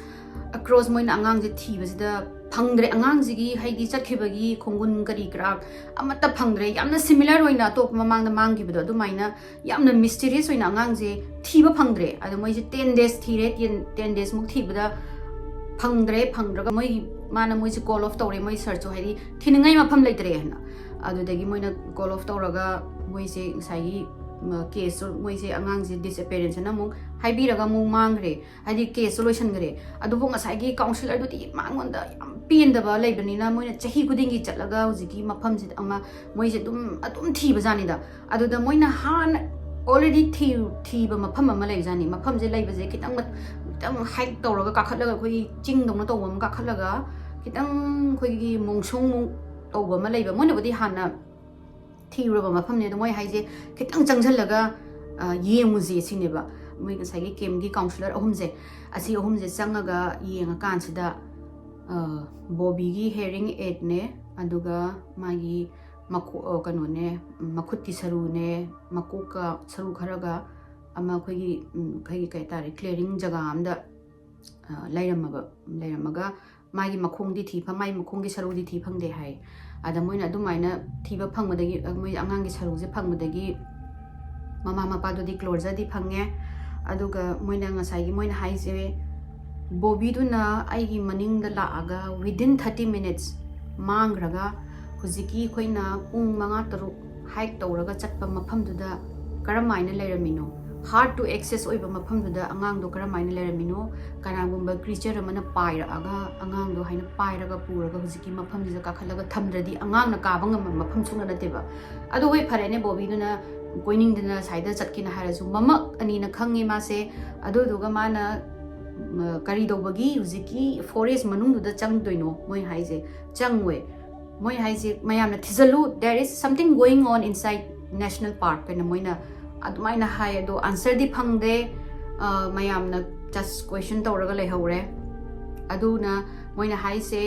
ꯑꯦꯀ꯭ꯔꯣꯁ ꯃꯣꯏꯅ ꯑꯉꯥꯡꯁꯦ ꯊꯤꯕꯁꯤꯗ ꯐꯪꯗ꯭ꯔꯦ꯫ ꯑꯉꯥꯡꯁꯤꯒꯤ ꯍꯥꯏꯗꯤ ꯆꯠꯈꯤꯕꯒꯤ ꯈꯣꯡꯒꯨꯟ ꯀꯔꯤ ꯀꯔꯥ ꯑꯃꯠꯇ ꯐꯪꯗ꯭ꯔꯦ꯫ ꯌꯥꯝꯅ ꯁꯤꯃꯤꯂꯔ ꯑꯣꯏꯅ ꯑꯇꯣꯞꯄ ꯃꯃꯥꯡꯗ ꯃꯥꯡꯈꯤꯕꯗꯣ ꯑꯗꯨꯃꯥꯏꯅ ꯌꯥꯝꯅ ꯃꯤꯁꯇꯤꯔꯤꯌꯁ ꯑꯣꯏꯅ ꯑꯉꯥꯡꯁꯦ ꯊꯤꯕ ꯐꯪꯗ꯭ꯔꯦ꯫ ꯑꯗ ꯃꯣꯏꯁꯦ ꯇꯦꯟ ꯗꯦꯖ ꯊꯤꯔꯦ, ꯇꯦꯟ, ꯇꯦꯟ ꯗꯦꯖꯃꯨꯛ ꯊꯤꯕꯗ ꯐꯪꯗ꯭ꯔꯦ꯫ ꯐꯪꯗ꯭ꯔꯒ ꯃꯣꯏꯒꯤ, ꯃꯥꯅ ꯃꯣꯏꯁꯦ ꯀꯣꯜ ꯑꯣꯐ ꯇꯧꯔꯦ, ꯃꯣꯏ ꯁꯔꯆꯇꯣ ꯍꯥꯏꯗꯤ ꯊꯤꯅꯤꯡꯉꯥꯏ ꯃꯐꯝ ꯂꯩꯇ꯭ꯔꯦ ꯍꯥꯏꯅ꯫ ꯑꯗꯨꯗꯒꯤ ꯃꯣꯏꯅ ꯀꯣꯜ ꯑꯣꯐ ꯇꯧꯔꯒ ꯃꯣꯏꯁꯦ ꯉꯁꯥꯏꯒꯤ, ꯃ, ꯀꯦꯁꯇꯣ ꯃꯣꯏꯁꯦ ꯑꯉꯥꯡꯁꯦ ꯗꯤꯁꯑꯦꯄꯤꯌꯔꯦꯟꯁ ꯍꯥꯏꯅ ꯑꯃꯨꯛ ꯍꯥꯏꯕꯤꯔꯒ ꯑꯃꯨꯛ ꯃꯥꯡꯈ꯭ꯔꯦ꯫ ꯍꯥꯏꯗꯤ ꯀꯦꯁꯇꯣ ꯂꯣꯏꯁꯤꯟꯈ꯭ꯔꯦ꯫ ꯑꯗꯨꯕꯨ ꯉꯁꯥꯏꯒꯤ ꯀꯥꯎꯟꯁꯤꯂꯔꯗꯨꯗꯤ ꯃꯉꯣꯟꯗ ꯌꯥꯝ ꯄꯦꯟꯗꯕ ꯂꯩꯕꯅꯤꯅ ꯃꯣꯏꯅ ꯆꯍꯤ ꯈꯨꯗꯤꯡꯒꯤ ꯆꯠꯂꯒ ꯍꯧꯖꯤꯛꯀꯤ ꯃꯐꯝꯁꯤꯗ ꯑꯃ ꯃꯣꯏꯁꯦ ꯑꯗꯨꯝ, ꯑꯗꯨꯝ ꯊꯤꯕꯖꯥꯠꯅꯤꯗ꯫ ꯑꯗꯨꯗ ꯃꯣꯏꯅ ꯍꯥꯟꯅ already ꯊꯤ-, ꯊꯤꯕ ꯃꯐꯝ ꯑꯃ ꯂꯩꯕꯖꯥꯠꯅꯤ꯫ ꯃꯐꯝꯁꯦ ꯂꯩꯕꯁꯦ ꯈꯤꯇꯪ ꯃ-, ꯈꯤꯇꯪ ꯍꯥꯏꯛ ꯇꯧꯔꯒ ꯀꯥꯈꯠꯂꯒ ꯑꯩꯈꯣꯏꯒꯤ ꯆꯤꯡꯗꯧꯅ ꯇꯧꯕ ꯑꯃ ꯀꯥꯈꯠꯂꯒ ꯈꯤꯇꯪ ꯑꯩꯈꯣꯏꯒꯤ ꯃꯣꯡꯁꯣꯡ ꯃꯣꯡ ꯇꯧꯕ ꯑꯃ ꯂꯩꯕ꯫ ꯃꯣꯏꯅꯕꯨꯗꯤ ꯍꯥꯟꯅ ꯊꯤꯔꯨꯔꯕ ꯃꯐꯝꯅꯦ꯫ ꯑꯗꯣ ꯃꯣꯏ ꯍꯥꯏꯁꯦ ꯈꯤꯇꯪ ꯆꯪꯁꯤꯜꯂꯒ, ꯑ, ꯌꯦꯡꯉꯨꯁꯦ ꯁꯤꯅꯦꯕ꯫ ꯃꯣꯏ ꯉꯁꯥꯏꯒꯤ ꯀꯦꯝꯒꯤ ꯀꯥꯎꯟꯁꯤꯂꯔ ꯑꯍꯨꯝꯁꯦ, ꯑꯁꯤ ꯑꯍꯨꯝꯁꯦ ꯆꯪꯉꯒ ꯌꯦꯡꯉꯀꯥꯟꯁꯤꯗ, ꯑ, ꯕꯣꯕꯤꯒꯤ ꯍꯤꯌꯔꯤꯡ ꯑꯦꯗꯅꯦ, ꯑꯗꯨꯒ ꯃꯥꯒꯤ ꯃꯈꯣ-, ꯑ, ꯀꯩꯅꯣꯅꯦ, ꯃꯈꯨꯠꯀꯤ ꯁꯔꯨꯅꯦ, ꯃꯀꯣꯛꯀ ꯁꯔꯨ ꯈꯔꯒ ꯑꯃ ꯑꯩꯈꯣꯏꯒꯤ, ꯎꯝ, ꯑꯩꯈꯣꯏꯒꯤ ꯀꯩ ꯍꯥꯏꯇꯥꯔꯦ, ꯀ꯭ꯂꯤꯌꯔꯤꯡ ꯖꯒꯥ ꯑꯝꯗ, ꯑ, ꯂꯩꯔꯝꯃꯕ, ꯂꯩꯔꯝꯃꯒ ꯃꯥꯒꯤ ꯃꯈꯣꯡꯗꯤ ꯊꯤ ꯐ-, ꯃꯥꯒꯤ ꯃꯈꯣꯡꯒꯤ ꯁꯔꯨꯗꯤ ꯊꯤ ꯐꯪꯗꯦ ꯍꯥꯏ꯫ ꯑꯗ ꯃꯣꯏꯅ ꯑꯗꯨꯃꯥꯏꯅ ꯊꯤꯕ ꯐꯪꯕꯗꯒꯤ, ꯑ, ꯃꯣꯏ ꯑꯉꯥꯡꯒꯤ ꯁꯔꯨꯁꯦ ꯐꯪꯕꯗꯒꯤ ꯃꯃꯥ ꯃꯄꯥꯗꯨꯗꯤ ꯀ꯭ꯂꯣꯖꯔꯗꯤ ꯐꯪꯉꯦ꯫ ꯑꯗꯨꯒ ꯃꯣꯏꯅ ꯉꯁꯥꯏꯒꯤ ꯃꯣꯏꯅ ꯍꯥꯏꯁꯦ, ꯕꯣꯕꯤꯗꯨꯅ ꯑꯩꯒꯤ ꯃꯅꯤꯡꯗ ꯂꯥꯛꯑꯒ within thirty minutes ꯃꯥꯡꯈ꯭ꯔꯒ ꯍꯧꯖꯤꯛꯀꯤ ꯑꯩꯈꯣꯏꯅ ꯄꯨꯡ ꯃꯉꯥ ꯇꯔꯨꯛ ꯍꯥꯏꯛ ꯇꯧꯔꯒ ꯆꯠꯄ ꯃꯐꯝꯗꯨꯗ ꯀꯔꯝ ꯍꯥꯏꯅ ꯂꯩꯔꯝꯃꯤꯅꯣ, hard to access ꯑꯣꯏꯕ ꯃꯐꯝꯗꯨꯗ ꯑꯉꯥꯡꯗꯣ ꯀꯔꯝ ꯍꯥꯏꯅ ꯂꯩꯔꯝꯃꯤꯅꯣ, ꯀꯅꯥꯒꯨꯝꯕ ꯀ꯭ꯔꯤꯆꯔ ꯑꯃꯅ ꯄꯥꯏꯔꯛꯑꯒ ꯑꯉꯥꯡꯗꯣ ꯍꯥꯏꯅ ꯄꯥꯏꯔꯒ ꯄꯨꯔꯒ ꯍꯧꯖꯤꯛꯀꯤ ꯃꯐꯝꯁꯤꯗ ꯀꯥꯈꯠꯂꯒ ꯊꯝꯗ꯭ꯔꯗꯤ ꯑꯉꯥꯡꯅ ꯀꯥꯕ ꯉꯝꯕ ꯃꯐꯝ ꯁꯨꯡꯅ ꯅꯠꯇꯦꯕ꯫ ꯑꯗꯨ ꯍꯣꯏ, ꯐꯔꯦꯅꯦ, ꯕꯣꯕꯤꯗꯨꯅ ꯀꯣꯏꯅꯤꯡꯗꯅ ꯁꯥꯏꯗ ꯆꯠꯀꯦꯅ ꯍꯥꯏꯔꯁꯨ, ꯃꯃꯛ ꯑꯅꯤꯅ ꯈꯪꯉꯦ ꯃꯥꯁꯦ꯫ ꯑꯗꯨꯗꯨꯒ ꯃꯥꯅ, ꯎꯝ, ꯀꯔꯤ ꯇꯧꯕꯒꯤ ꯍꯧꯖꯤꯛꯀꯤ ꯐꯣꯔꯦꯁ ꯃꯅꯨꯡꯗꯨꯗ ꯆꯪꯗꯣꯏꯅꯣ ꯃꯣꯏ ꯍꯥꯏꯁꯦ? ꯆꯪꯉꯣꯏ꯫ ꯃꯣꯏ ꯍꯥꯏꯁꯦ ꯃꯌꯥꯝꯅ ꯊꯤꯖꯜꯂꯨ, there is something going on inside national park ꯍꯥꯏꯅ ꯃꯣꯏꯅ ꯑꯗꯨꯃꯥꯏꯅ ꯍꯥꯏ꯫ ꯑꯗꯣ ꯑꯟꯁꯔꯗꯤ ꯐꯪꯗꯦ꯫ ꯑ, ꯃꯌꯥꯝꯅ just question ꯇꯧꯔꯒ ꯂꯩꯍꯧꯔꯦ꯫ ꯑꯗꯨꯅ ꯃꯣꯏꯅ ꯍꯥꯏꯁꯦ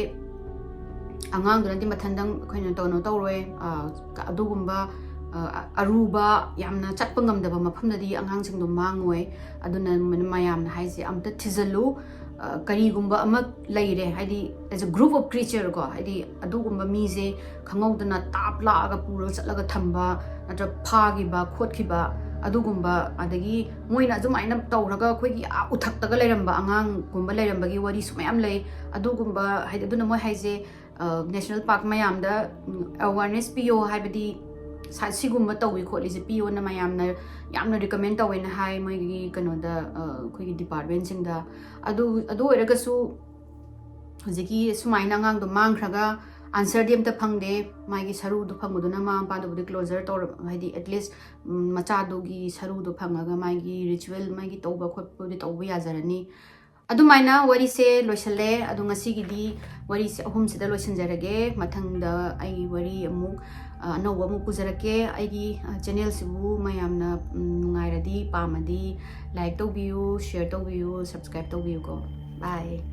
ꯑꯉꯥꯡꯗꯨꯅꯗꯤ ꯃꯊꯟꯗꯪ ꯑꯩꯈꯣꯏꯅ ꯀꯩꯅꯣ ꯇꯧꯔꯣꯏ, ꯑ, ꯑꯗꯨꯒꯨꯝꯕ, ꯑ, ꯑꯔꯨꯕ ꯌꯥꯝꯅ ꯆꯠꯄ ꯉꯝꯗꯕ ꯃꯐꯝꯗꯗꯤ ꯑꯉꯥꯡꯁꯤꯡꯗꯣ ꯃꯥꯡꯉꯣꯏ꯫ ꯑꯗꯨꯅ ꯃꯌꯥꯝꯅ ꯍꯥꯏꯁꯦ ꯑꯝꯇ ꯊꯤꯖꯜꯂꯨ꯫ ꯑ, ꯀꯔꯤꯒꯨꯝꯕ ꯑꯃ ꯂꯩꯔꯦ, ꯍꯥꯏꯗꯤ as a group of creature ꯀꯣ, ꯍꯥꯏꯗꯤ ꯑꯗꯨꯒꯨꯝꯕ ꯃꯤꯁꯦ ꯈꯪꯍꯧꯗꯅ ꯇꯥꯞ ꯂꯥꯛꯑꯒ ꯄꯨꯔꯒ ꯆꯠꯂꯒ ꯊꯝꯕ, ꯅꯠꯇ꯭ꯔꯒ ꯐꯥꯈꯤꯕ ꯈꯣꯠꯈꯤꯕ ꯑꯗꯨꯒꯨꯝꯕ, ꯑꯗꯒꯤ ꯃꯣꯏꯅ ꯑꯗꯨꯃꯥꯏꯅ ꯇꯧꯔꯒ ꯑꯩꯈꯣꯏꯒꯤ ꯑꯥ ꯎꯊꯛꯇꯒ ꯂꯩꯔꯝꯕ ꯑꯉꯥꯡꯒꯨꯝꯕ ꯂꯩꯔꯝꯕꯒꯤ ꯋꯥꯔꯤꯁꯨ ꯃꯌꯥꯝ ꯂꯩ꯫ ꯑꯗꯨꯒꯨꯝꯕ ꯍꯥꯏꯗꯤ, ꯑꯗꯨꯅ ꯃꯣꯏ ꯍꯥꯏꯁꯦ, ꯑ, ꯅꯦꯁꯅꯦꯜ ꯄꯥꯔꯛ ꯃꯌꯥꯝꯗ, ꯎꯝ, ꯑꯦꯋꯥꯔꯅꯦꯁ ꯄꯤꯌꯣ, ꯍꯥꯏꯕꯗꯤ ꯁ-, ꯁꯤꯒꯨꯝꯕ ꯇꯧꯏ ꯈꯣꯠꯂꯤꯁꯦ ꯄꯤꯌꯣꯅ ꯃꯌꯥꯝꯅ ꯌꯥꯝꯅ ꯔꯤꯀꯃꯦꯟ ꯇꯧꯋꯦꯅ ꯍꯥꯏ ꯃꯣꯏꯒꯤ ꯀꯩꯅꯣꯗ, ꯑ, ꯑꯩꯈꯣꯏꯒꯤ ꯗꯤꯄꯥꯔꯠꯃꯦꯟꯁꯤꯡꯗ꯫ ꯑꯗꯨ, ꯑꯗꯨ ꯑꯣꯏꯔꯒꯁꯨ ꯍꯧꯖꯤꯛꯀꯤ ꯁꯨꯃꯥꯏꯅ ꯑꯉꯥꯡꯗꯣ ꯃꯥꯡꯈ꯭ꯔꯒ ꯑꯟꯁꯔꯗꯤ ꯑꯝꯇ ꯐꯪꯗꯦ꯫ ꯃꯥꯒꯤ ꯁꯔꯨꯗꯣ ꯐꯪꯕꯗꯨꯅ ꯃꯃꯥ ꯃꯄꯥꯗꯨꯕꯨꯗꯤ ꯀ꯭ꯂꯣꯖꯔ ꯇꯧꯔ-, ꯍꯥꯏꯗꯤ at least, ꯎꯝ, ꯃꯆꯥꯗꯨꯒꯤ ꯁꯔꯨꯗꯣ ꯐꯪꯉꯒ ꯃꯥꯒꯤ ꯔꯤꯆꯨꯋꯦꯜ ꯃꯥꯒꯤ ꯇꯧꯕ ꯈꯣꯠꯄꯕꯨꯗꯤ ꯇꯧꯕ ꯌꯥꯖꯔꯅꯤ꯫ ꯑꯗꯨꯃꯥꯏꯅ ꯋꯥꯔꯤꯁꯦ ꯂꯣꯏꯁꯜꯂꯦ꯫ ꯑꯗꯣ ꯉꯁꯤꯒꯤꯗꯤ ꯋꯥꯔꯤꯁꯦ ꯑꯍꯨꯝꯁꯤꯗ ꯂꯣꯏꯁꯤꯟꯖꯔꯒꯦ꯫ ꯃꯊꯪꯗ ꯑꯩ ꯋꯥꯔꯤ ꯑꯃꯨꯛ, ꯑ, ꯑꯅꯧꯕ ꯑꯃꯨꯛ ꯄꯨꯖꯔꯛꯀꯦ꯫ ꯑꯩꯒꯤ, ꯑ, channelꯁꯤꯕꯨ ꯃꯌꯥꯝꯅ, ꯎꯝ, ꯅꯨꯡꯉꯥꯏꯔꯗꯤ, ꯄꯥꯝꯃꯗꯤ like ꯇꯧꯕꯤꯌꯨ, share ꯇꯧꯕꯤꯌꯨ, subscribe ꯇꯧꯕꯤꯌꯨꯀꯣ꯫ Bye꯫